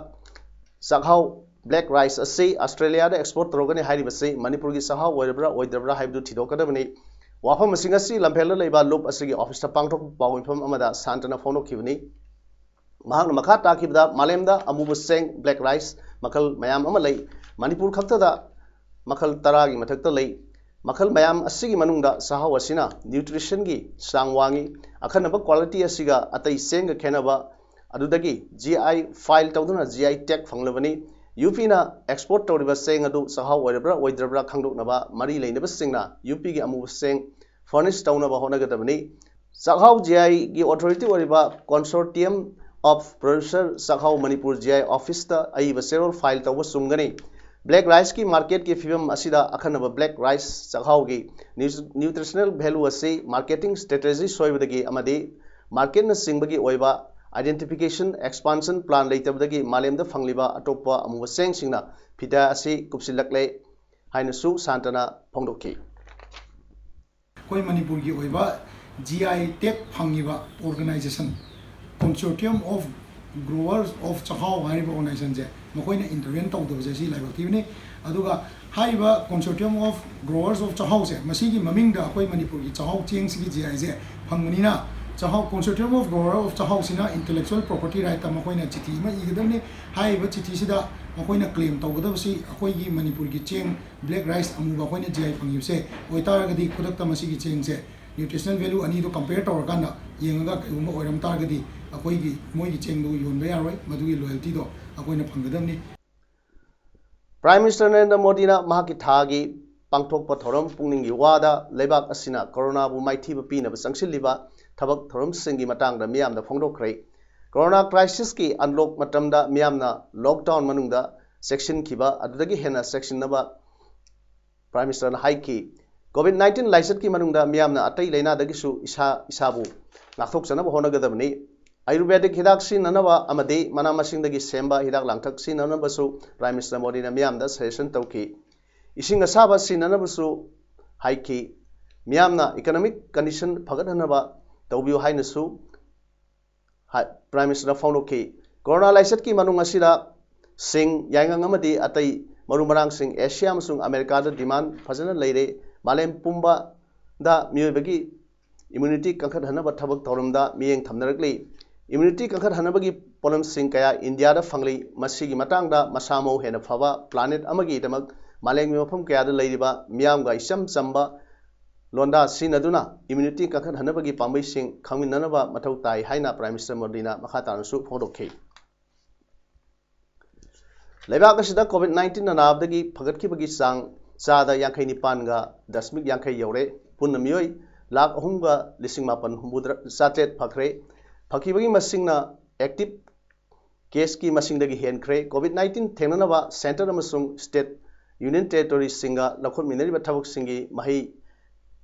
ꯆꯥꯛꯍꯥꯎ ꯕ꯭ꯂꯦꯛ ꯔꯥꯏꯁ ꯑꯁꯤ ꯑꯁꯇ꯭ꯔꯦꯂꯤꯌꯥꯗ ꯑꯦꯛꯁꯄꯣꯔꯠ ꯇꯧꯔꯒꯅꯤ ꯍꯥꯏꯔꯤꯕꯁꯤ ꯃꯅꯤꯄꯨꯔꯒꯤ ꯆꯥꯛꯍꯥꯎ ꯑꯣꯏꯔꯕ꯭ꯔꯥ ꯑꯣꯏꯗ꯭ꯔꯕ꯭ꯔꯥ ꯍꯥꯏꯕꯗꯨ ꯊꯤꯗꯣꯛꯀꯗꯕꯅꯤ꯫ ꯋꯥꯐꯝ ꯑꯁꯤ ꯉꯁꯤ ꯂꯝꯐꯦꯜꯗ ꯂꯩꯕ ꯂꯨꯞ ꯑꯁꯤꯒꯤ ꯑꯣꯐꯤꯁꯇ ꯄꯥꯡꯊꯣꯛꯄ ꯄꯥꯎ ꯃꯤꯐꯝ ꯑꯃꯗ ꯁꯥꯟꯇꯅ ꯐꯣꯡꯗꯣꯛꯈꯤꯕꯅꯤ꯫ ꯃꯍꯥꯛꯅ ꯃꯈꯥ ꯇꯥꯈꯤꯕꯗ, ꯃꯥꯂꯦꯝꯗ ꯑꯃꯨꯕ ꯆꯦꯡ, ꯕ꯭ꯂꯦꯛ ꯔꯥꯏꯁ, ꯃꯈꯜ ꯃꯌꯥꯝ ꯑꯃ ꯂꯩ꯫ ꯃꯅꯤꯄꯨꯔ ꯈꯛꯇꯗ ꯃꯈꯜ ꯇꯔꯥꯒꯤ ꯃꯊꯛꯇ ꯂꯩ꯫ ꯃꯈꯜ ꯃꯌꯥꯝ ꯑꯁꯤꯒꯤ ꯃꯅꯨꯡꯗ ꯆꯥꯛꯍꯥꯎ ꯑꯁꯤꯅ ꯅ꯭ꯌꯨꯇ꯭ꯔꯤꯁꯟꯒꯤ ꯆꯥꯡ ꯋꯥꯡꯏ꯫ ꯑꯈꯟꯅꯕ ꯀ꯭ꯋꯥꯂꯤꯇꯤ ꯑꯁꯤꯒ ꯑꯇꯩ ꯆꯦꯡꯒ ꯈꯦꯠꯅꯕ ꯑꯗꯨꯗꯒꯤ G I file ꯇꯧꯗꯨꯅ G I tag ꯐꯪꯂꯕꯅꯤ꯫ ꯌꯨ ꯄꯤꯅ ꯑꯦꯛꯁꯄꯣꯔꯠ ꯇꯧꯔꯤꯕ ꯆꯦꯡ ꯑꯗꯨ ꯆꯥꯛꯍꯥꯎ ꯑꯣꯏꯔꯕ꯭ꯔꯥ ꯑꯣꯏꯗ꯭ꯔꯕ꯭ꯔꯥ ꯈꯪꯗꯣꯛꯅꯕ ꯃꯔꯤ ꯂꯩꯅꯕꯁꯤꯡꯅ ꯌꯨ ꯄꯤꯒꯤ ꯑꯃꯨꯕ ꯆꯦꯡ ꯐꯔꯅꯤꯁ ꯇꯧꯅꯕ ꯍꯣꯠꯅꯒꯗꯕꯅꯤ꯫ ꯆꯥꯛꯍꯥꯎ G I ꯒꯤ ꯑꯣꯊꯣꯔꯤꯇꯤ ꯑꯣꯏꯔꯤꯕ Consortium of Producer ꯆꯥꯛꯍꯥꯎ ꯃꯅꯤꯄꯨꯔ G I ꯑꯣꯐꯤꯁꯇ ꯑꯏꯕ ꯆꯦꯔꯣꯜ ꯐꯥꯏꯜ ꯇꯧꯕ ꯆꯨꯝꯒꯅꯤ꯫ ꯕ꯭ꯂꯦꯛ ꯔꯥꯏꯁꯀꯤ ꯃꯥꯔꯀꯦꯠꯀꯤ ꯐꯤꯕꯝ ꯑꯁꯤꯗ ꯑꯈꯟꯅꯕ ꯕ꯭ꯂꯦꯛ ꯔꯥꯏꯁ ꯆꯥꯛꯍꯥꯎꯒꯤ ꯅ꯭ꯌꯨ-, ꯅ꯭ꯌꯨꯇ꯭ꯔꯤꯁꯅꯦꯜ ꯚꯦꯂꯨ ꯑꯁꯤ ꯃꯥꯔꯀꯦꯇꯤꯡ ꯁ꯭ꯇ꯭ꯔꯦꯇꯦꯖꯤ ꯁꯣꯏꯕꯗꯒꯤ ꯑꯃꯗꯤ ꯃꯥꯔꯀꯦꯠꯅꯆꯤꯡꯕꯒꯤ ꯑꯣꯏꯕ Identification Expansion Plan ꯂꯩꯇꯕꯗꯒꯤ ꯃꯥꯂꯦꯝꯗ ꯐꯪꯂꯤꯕ ꯑꯇꯣꯞꯄ ꯑꯃꯨꯕ ꯆꯦꯡꯁꯤꯡꯅ ꯐꯤꯗꯥ ꯑꯁꯤ ꯀꯨꯞꯁꯤꯜꯂꯛꯂꯦ ꯍꯥꯏꯅꯁꯨ ꯁꯥꯟꯇꯅ ꯐꯣꯡꯗꯣꯛꯈꯤ꯫ ꯑꯩꯈꯣꯏ ꯃꯅꯤꯄꯨꯔꯒꯤ ꯑꯣꯏꯕ G I tag ꯐꯪꯉꯤꯕ organization, Consortium of Growers of ꯆꯥꯛꯍꯥꯎ ꯍꯥꯏꯔꯤꯕ organizationꯁꯦ, ꯃꯈꯣꯏꯅ intervene ꯇꯧꯗꯕꯁꯦ ꯁꯤ ꯂꯥꯏꯕꯛ ꯊꯤꯕꯅꯤ꯫ ꯑꯗꯨꯒ ꯍꯥꯏꯔꯤꯕ Consortium of Growers of ꯆꯥꯛꯍꯥꯎꯁꯦ, ꯃꯁꯤꯒꯤ ꯃꯃꯤꯡꯗ ꯑꯩꯈꯣꯏ ꯃꯅꯤꯄꯨꯔꯒꯤ ꯆꯥꯛꯍꯥꯎ ꯆꯦꯡꯁꯤꯒꯤ G I ꯁꯦ ꯐꯪꯕꯅꯤꯅ, ꯆꯥꯛꯍꯥꯎ, Consortium of Grower of ꯆꯥꯛꯍꯥꯎꯁꯤꯅ intellectual property rightꯇ ꯃꯈꯣꯏꯅ ꯆꯤꯊꯤ ꯑꯃ ꯏꯒꯗꯕꯅꯤ꯫ ꯍꯥꯏꯔꯤꯕ ꯆꯤꯊꯤꯁꯤꯗ ꯃꯈꯣꯏꯅ claim ꯇꯧꯒꯗꯕꯁꯤ ꯑꯩꯈꯣꯏꯒꯤ ꯃꯅꯤꯄꯨꯔꯒꯤ ꯆꯦꯡ black rice ꯑꯃꯨꯕ ꯑꯩꯈꯣꯏꯅ G I ꯐꯪꯉꯤꯕꯁꯦ ꯑꯣꯏꯇꯥꯔꯒꯗꯤ, ꯈꯨꯗꯛꯇ ꯃꯁꯤꯒꯤ ꯆꯦꯡꯁꯦ nutritional value ꯑꯅꯤꯗꯣ compare ꯇꯧꯔꯀꯥꯟꯗ ꯌꯦꯡꯉꯒ ꯀꯩꯒꯨꯝꯕ ꯑꯣꯏꯔꯝ ꯇꯥꯔꯒꯗꯤ, ꯑꯩꯈꯣꯏꯒꯤ, ꯃꯣꯏꯒꯤ ꯆꯦꯡꯗꯨ ꯌꯣꯟꯕ ꯌꯥꯔꯣꯏ꯫ ꯃꯗꯨꯒꯤ loyaltyꯗꯣ ꯑꯩꯈꯣꯏꯅ ꯐꯪꯒꯗꯕꯅꯤ꯫ Prime Minister ꯅꯔꯦꯟꯗ꯭ꯔ ꯃꯣꯗꯤꯅ ꯃꯍꯥꯛꯀꯤ ꯊꯥꯒꯤ ꯄꯥꯡꯊꯣꯛꯄ ꯊꯧꯔꯝ ꯄꯨꯛꯅꯤꯡꯒꯤ ꯋꯥꯗ ꯂꯩꯕꯥꯛ ꯑꯁꯤꯅ ꯀꯣꯔꯣꯅꯥꯕꯨ ꯃꯥꯏꯊꯤꯕ ꯄꯤꯅꯕ ꯆꯪꯁꯤꯜꯂꯤꯕ ꯊꯕꯛ ꯊꯧꯔꯝꯁꯤꯡꯒꯤ ꯃꯇꯥꯡꯗ ꯃꯤꯌꯥꯝꯗ ꯐꯣꯡꯗꯣꯛꯈ꯭ꯔꯦ꯫ ꯀꯣꯔꯣꯅꯥ crisisꯀꯤ unlock ꯃꯇꯝꯗ ꯃꯤꯌꯥꯝꯅ lockdown ꯃꯅꯨꯡꯗ ꯆꯦꯛꯁꯤꯟꯈꯤꯕ ꯑꯗꯨꯗꯒꯤ ꯍꯦꯟꯅ ꯆꯦꯛꯁꯤꯟꯅꯕ Prime Ministerꯅ ꯍꯥꯏꯈꯤ꯫ COVID nineteen ꯂꯥꯏꯆꯠꯀꯤ ꯃꯅꯨꯡꯗ ꯃꯤꯌꯥꯝꯅ ꯑꯇꯩ ꯂꯥꯏꯅꯥꯗꯒꯤꯁꯨ ꯏꯁꯥ ꯏꯁꯥꯕꯨ ꯉꯥꯛꯊꯣꯛꯆꯅꯕ ꯍꯣꯠꯅꯒꯗꯕꯅꯤ꯫ ꯑꯥꯌꯨꯔꯕꯦꯗꯤꯛ ꯍꯤꯗꯥꯛ ꯁꯤꯖꯤꯟꯅꯅꯕ ꯑꯃꯗꯤ ꯃꯅꯥ ꯃꯁꯤꯡꯗꯒꯤ ꯁꯦꯝꯕ ꯍꯤꯗꯥꯛ ꯂꯥꯡꯊꯛ ꯁꯤꯖꯤꯟꯅꯅꯕꯁꯨ Prime Minister ꯃꯣꯗꯤꯅ ꯃꯤꯌꯥꯝꯗ suggestion ꯇꯧꯈꯤ꯫ ꯏꯁꯤꯡ ꯑꯁꯥꯕ ꯁꯤꯖꯤꯟꯅꯅꯕꯁꯨ ꯍꯥꯏꯈꯤ꯫ ꯃꯤꯌꯥꯝꯅ economic condition ꯐꯒꯠꯍꯟꯅꯕ ꯇꯧꯕꯤꯌꯨ ꯍꯥꯏꯅꯁꯨ ꯍꯥꯏ-, Prime Ministerꯅ ꯐꯣꯡꯗꯣꯛꯈꯤ꯫ ꯀꯣꯔꯣꯅꯥ ꯂꯥꯏꯆꯠꯀꯤ ꯃꯅꯨꯡ ꯑꯁꯤꯗ ꯁꯤꯡ, ꯌꯥꯏꯉꯪ ꯑꯃꯗꯤ ꯑꯇꯩ ꯃꯔꯨ ꯃꯔꯥꯡꯁꯤꯡ ꯑꯦꯁꯤꯌꯥ ꯑꯃꯁꯨꯡ ꯑꯃꯦꯔꯤꯀꯥꯗ demand ꯐꯖꯅ ꯂꯩꯔꯦ꯫ ꯃꯥꯂꯦꯝ ꯄꯨꯝꯕꯗ ꯃꯤꯑꯣꯏꯕꯒꯤ immunity ꯀꯟꯈꯠꯍꯟꯅꯕ ꯊꯕꯛ ꯊꯧꯔꯝꯗ ꯃꯤꯠꯌꯦꯡ ꯊꯝꯅꯔꯛꯂꯤ꯫ Immunity ꯀꯟꯈꯠꯍꯟꯅꯕꯒꯤ ꯄꯣꯠꯂꯝꯁꯤꯡ ꯀꯌꯥ ꯏꯟꯗꯤꯌꯥꯗ ꯐꯪꯂꯤ꯫ ꯃꯁꯤꯒꯤ ꯃꯇꯥꯡꯗ ꯃꯁꯥ ꯃꯎ ꯍꯦꯟꯅ ꯐꯕ planet ꯑꯃꯒꯤꯗꯃꯛ ꯃꯥꯂꯦꯝꯒꯤ ꯃꯐꯝ ꯀꯌꯥꯗ ꯂꯩꯔꯤꯕ ꯃꯤꯌꯥꯝꯒ ꯏꯆꯝ ꯆꯝꯕ ꯂꯣꯟꯗꯥ ꯁꯤꯖꯤꯟꯅꯗꯨꯅ immunity ꯀꯟꯈꯠꯍꯟꯅꯕꯒꯤ ꯄꯥꯝꯕꯩꯁꯤꯡ ꯈꯪꯃꯤꯟꯅꯅꯕ ꯃꯊꯧ ꯇꯥꯏ ꯍꯥꯏꯅ Prime Minister ꯃꯣꯗꯤꯅ ꯃꯈꯥ ꯇꯥꯅꯁꯨ ꯐꯣꯡꯗꯣꯛꯈꯤ꯫ ꯂꯩꯕꯥꯛ ꯑꯁꯤꯗ COVID nineteen ꯑꯅꯥꯕꯗꯒꯤ ꯐꯒꯠꯈꯤꯕꯒꯤ ꯆꯥꯡ ꯆꯥꯗ ꯌꯥꯡꯈꯩ ꯅꯤꯄꯥꯟꯒ ꯗꯁꯃꯤꯛ ꯌꯥꯡꯈꯩ ꯌꯧꯔꯦ꯫ ꯄꯨꯟꯅ ꯃꯤꯑꯣꯏ ꯂꯥꯈ ꯑꯍꯨꯝꯒ ꯂꯤꯁꯤꯡ ꯃꯥꯄꯟ ꯍꯨꯝꯐꯨꯇꯔꯦꯠ ꯐꯈ꯭ꯔꯦ꯫ ꯐꯈꯤꯕꯒꯤ ꯃꯁꯤꯡꯅ active caseꯀꯤ ꯃꯁꯤꯡꯗꯒꯤ ꯍꯦꯟꯈ꯭ꯔꯦ꯫ COVID nineteen ꯊꯦꯡꯅꯅꯕ centre ꯑꯃꯁꯨꯡ state union territoryꯁꯤꯡꯒ ꯂꯧꯈꯠꯃꯤꯟꯅꯔꯤꯕ ꯊꯕꯛꯁꯤꯡꯒꯤ ꯃꯍꯩ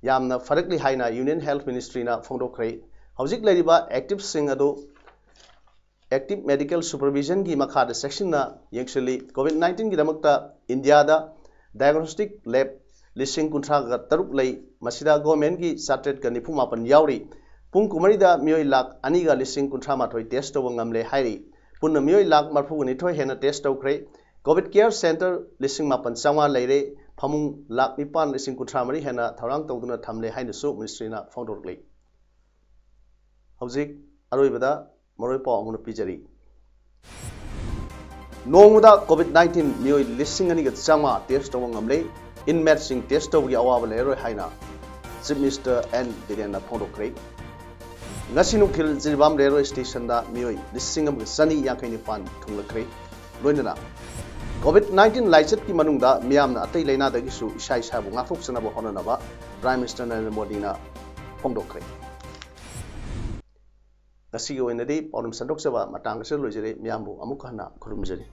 ꯌꯥꯝꯅ ꯐꯔꯛꯂꯤ ꯍꯥꯏꯅ Union Health Ministryꯅ ꯐꯣꯡꯗꯣꯛꯈ꯭ꯔꯦ꯫ ꯍꯧꯖꯤꯛ ꯂꯩꯔꯤꯕ activeꯁꯤꯡ ꯑꯗꯨ ꯑꯦꯛꯇꯤꯚ ꯃꯦꯗꯤꯀꯦꯜ ꯁꯨꯄꯔꯚꯤꯖꯟꯒꯤ ꯃꯈꯥꯗ ꯆꯦꯛꯁꯤꯟꯅ ꯌꯦꯡꯁꯤꯜꯂꯤ꯫ ꯀꯣꯚꯤꯗ ꯅꯥꯏꯟꯇꯤꯟꯒꯤꯗꯃꯛꯇ ꯏꯟꯗꯤꯌꯥꯗ ꯗꯥꯏꯒ꯭ꯅꯣꯁꯇꯤꯛ ꯂꯦꯕ ꯂꯤꯁꯤꯡ ꯀꯨꯟꯊ꯭ꯔꯥꯒ ꯇꯔꯨꯛ ꯂꯩ꯫ ꯃꯁꯤꯗ ꯒꯣꯔꯃꯦꯟꯒꯤ ꯆꯥꯇ꯭ꯔꯦꯠꯀ ꯅꯤꯐꯨ ꯃꯥꯄꯟ ꯌꯥꯎꯔꯤ꯫ ꯄꯨꯡ ꯀꯨꯟꯃꯔꯤꯗ ꯃꯤꯑꯣꯏ ꯂꯥꯈ ꯑꯅꯤꯒ ꯂꯤꯁꯤꯡ ꯀꯨꯟꯊ꯭ꯔꯥ ꯃꯥꯊꯣꯏ ꯇꯦꯁ ꯇꯧꯕ ꯉꯝꯂꯦ ꯍꯥꯏꯔꯤ꯫ ꯄꯨꯟꯅ ꯃꯤꯑꯣꯏ ꯂꯥꯈ ꯃꯔꯤꯐꯨꯒ ꯅꯤꯊꯣꯏ ꯍꯦꯟꯅ ꯇꯦꯁ ꯇꯧꯈ꯭ꯔꯦ꯫ ꯀꯣꯚꯤꯗ ꯀꯦꯌꯔ ꯁꯦꯟꯇꯔ ꯂꯤꯁꯤꯡ ꯃꯥꯄꯟ ꯆꯥꯝꯃꯉꯥ ꯂꯩꯔꯦ꯫ ꯐꯃꯨꯡ ꯂꯥꯈ ꯅꯤꯄꯥꯟ ꯂꯤꯁꯤꯡ ꯀꯨꯟꯊ꯭ꯔꯥ ꯃꯔꯤ ꯍꯦꯟꯅ ꯊꯧꯔꯥꯡ ꯇꯧꯗꯨꯅ ꯊꯝꯂꯦ ꯍꯥꯏꯅꯁꯨ ꯃꯤꯅꯤꯁꯇ꯭ꯔꯤꯅ ꯐꯣꯡꯗꯣꯔꯛꯂꯤ꯫ ꯍꯧꯖꯤꯛ ꯑꯔꯣꯏꯕꯗ ꯃꯔꯨꯑꯣꯏ ꯄꯥꯎ ꯑꯃꯅ ꯄꯤꯖꯔꯤ꯫ ꯅꯣꯡꯃꯗ ꯀꯣꯚꯤꯗ ꯅꯥꯏꯟꯇꯤꯟ ꯃꯤꯑꯣꯏ ꯂꯤꯁꯤꯡ ꯑꯅꯤꯒ ꯆꯥꯝꯃꯉꯥ ꯇꯦꯁ ꯇꯧꯕ ꯉꯝꯂꯦ꯫ ꯏꯟꯃꯦꯠꯁꯤꯡ ꯇꯦꯁ ꯇꯧꯕꯒꯤ ꯑꯋꯥꯕ ꯂꯩꯔꯔꯣꯏ ꯍꯥꯏꯅ ꯆꯤꯐ ꯃꯤꯅꯤꯁꯇꯔ ꯑꯦꯟ ꯕꯤꯔꯦꯟꯅ ꯐꯣꯡꯗꯣꯛꯈ꯭ꯔꯦ꯫ ꯉꯁꯤ ꯅꯨꯡꯊꯤꯜ ꯖꯤꯔꯤꯕꯥꯝ ꯔꯦꯜꯋꯦ ꯁ꯭ꯇꯦꯁꯟꯗ ꯃꯤꯑꯣꯏ ꯂꯤꯁꯤꯡ ꯑꯃꯒ ꯆꯅꯤ ꯌꯥꯡꯈꯩ ꯅꯤꯄꯥꯟ ꯊꯨꯡꯂꯈ꯭ꯔꯦ꯫ ꯂꯣꯏꯅꯅ ꯀꯣꯚꯤꯗ ꯅꯥꯏꯟꯇꯤꯟ ꯂꯥꯏꯆꯠꯀꯤ ꯃꯅꯨꯡꯗ ꯃꯤꯌꯥꯝꯅ ꯑꯇꯩ ꯂꯥꯏꯅꯥꯗꯒꯤꯁꯨ ꯏꯁꯥ ꯏꯁꯥꯕꯨ ꯉꯥꯛꯊꯣꯛꯆꯅꯕ ꯍꯣꯠꯅꯅꯕ ꯄ꯭ꯔꯥꯏꯝ ꯃꯤꯅꯤꯁꯇꯔ ꯅꯔꯦꯟꯗ꯭ꯔ ꯃꯣꯗꯤꯅ ꯐꯣꯡꯗꯣꯛꯈ꯭ꯔꯦ꯫ ꯉꯁꯤꯒꯤ ꯑꯣꯏꯅꯗꯤ ꯄꯥꯎꯗꯝ ꯁꯟꯗꯣꯛꯆꯕ ꯃꯇꯥꯡ ꯑꯁꯤꯗ ꯂꯣꯏꯖꯔꯦ꯫ ꯃꯤꯌꯥꯝꯕꯨ ꯑꯃꯨꯛ ꯍꯟꯅ ꯈꯨꯔꯨꯝꯖꯔꯤ꯫